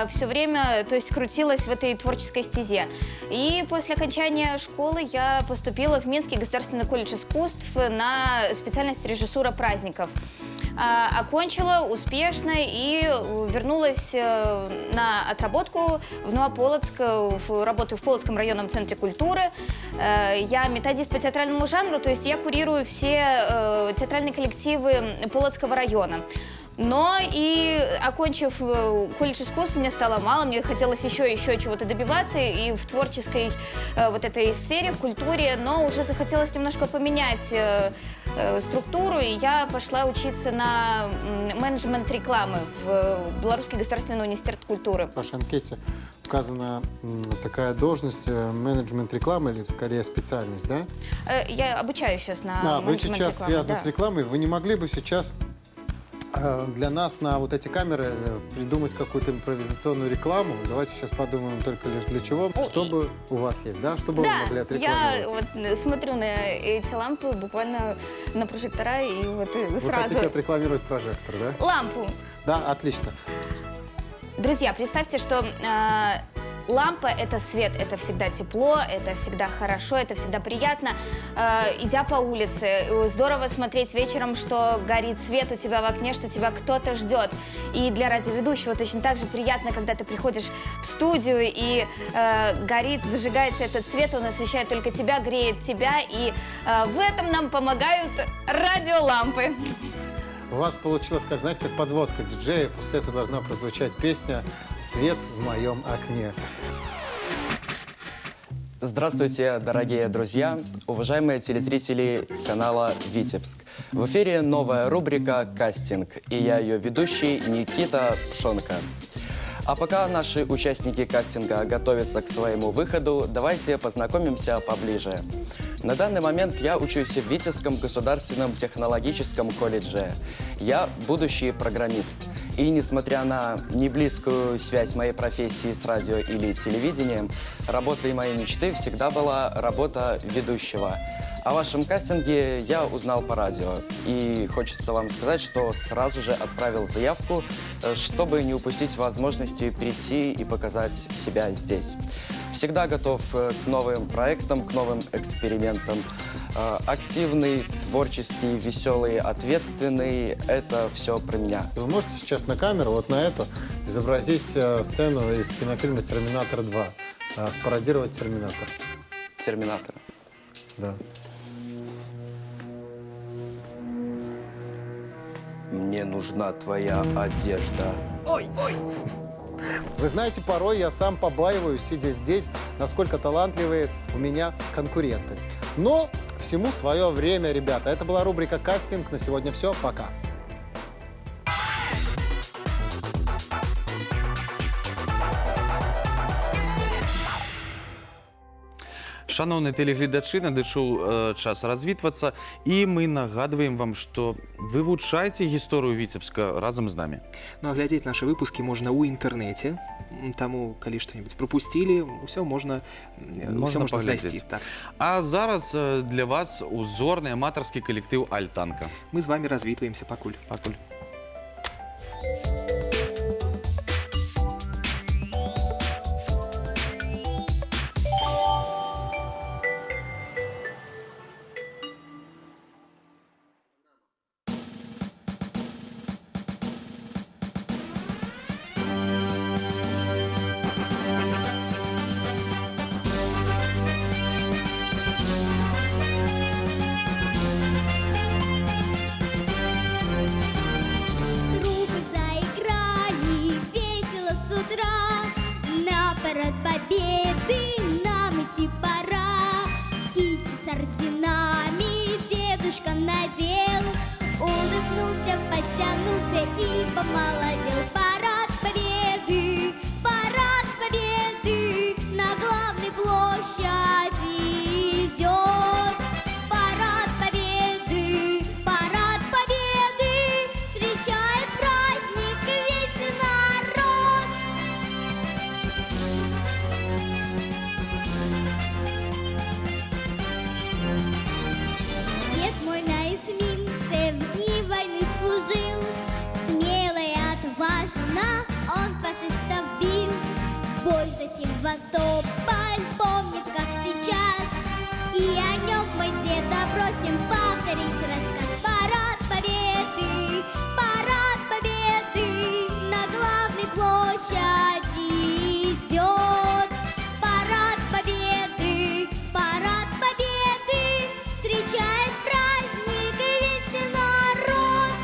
все время, то есть, крутилась в этой творческой стезе. И после окончания школы я поступила в Минский государственный колледж искусств на специальность режиссура праздников. Окончила успешно и вернулась на отработку в Новополоцк, работаю в Полоцком районном центре культуры. Я методист по театральному жанру, то есть я курирую все театральные коллективы Полоцкого района. Но и окончив колледж искусств, мне стало мало, мне хотелось еще чего-то добиваться и в творческой вот этой сфере, в культуре, но уже захотелось немножко поменять структуру, и я пошла учиться на менеджмент рекламы в Белорусский государственный университет культуры. В вашей анкете указана такая должность менеджмент рекламы или скорее специальность, да? Я обучаюсь сейчас на Вы менеджмент сейчас рекламы, связаны да. с рекламой, вы не могли бы сейчас для нас на вот эти камеры придумать какую-то импровизационную рекламу? Давайте сейчас подумаем только лишь для чего. Чтобы у вас есть, да? Чтобы вы могли отрекламировать. Я вот смотрю на эти лампы, буквально на прожектора, и вот вы сразу... хотите отрекламировать прожектор, да? Лампу. Да, отлично. Друзья, представьте, что лампа – это свет, это всегда тепло, это всегда хорошо, это всегда приятно. Идя по улице, здорово смотреть вечером, что горит свет у тебя в окне, что тебя кто-то ждет. И для радиоведущего точно так же приятно, когда ты приходишь в студию и горит, зажигается этот свет, он освещает только тебя, греет тебя. И в этом нам помогают радиолампы. У вас получилось, как, знаете, как подводка диджея. После этого должна прозвучать песня «Свет в моем окне». Здравствуйте, дорогие друзья, уважаемые телезрители канала «Витебск». В эфире новая рубрика «Кастинг», и я ее ведущий Никита Пшонко. А пока наши участники кастинга готовятся к своему выходу, давайте познакомимся поближе. На данный момент я учусь в Витебском государственном технологическом колледже. Я будущий программист. И несмотря на неблизкую связь моей профессии с радио или телевидением, работой моей мечты всегда была работа ведущего. О вашем кастинге я узнал по радио. И хочется вам сказать, что сразу же отправил заявку, чтобы не упустить возможности прийти и показать себя здесь. Всегда готов к новым проектам, к новым экспериментам. Активный, творческий, веселый, ответственный – это все про меня. Вы можете сейчас на камеру, вот на эту, изобразить сцену из кинофильма «Терминатор 2», спародировать «Терминатор». «Терминатор». Да. Мне нужна твоя одежда. Ой, ой! Вы знаете, порой я сам побаиваюсь, сидя здесь, насколько талантливые у меня конкуренты. Но всему свое время, ребята. Это была рубрика «Кастинг». На сегодня все. Пока. Шановныя тэлегледачы, надышоў час развітвацца, і мы нагадваем вам, што вывучайце гісторыю Віцебска разам з намі. Ну а глядзець нашы выпускі можна ў інтэрнэце, таму калі што-небудзь прапусцілі, усё можна знайсці. Так. А зараз для вас узорны аматарскі калектыў «Альтанка». Мы з вами развітваемся пакуль. Пакуль. Он фашистов бил, бой за Севастополь помнит, как сейчас. И о нем мы деда просим повторить рассказ. Парад Победы на главной площади идет. Парад Победы встречает праздник весь народ.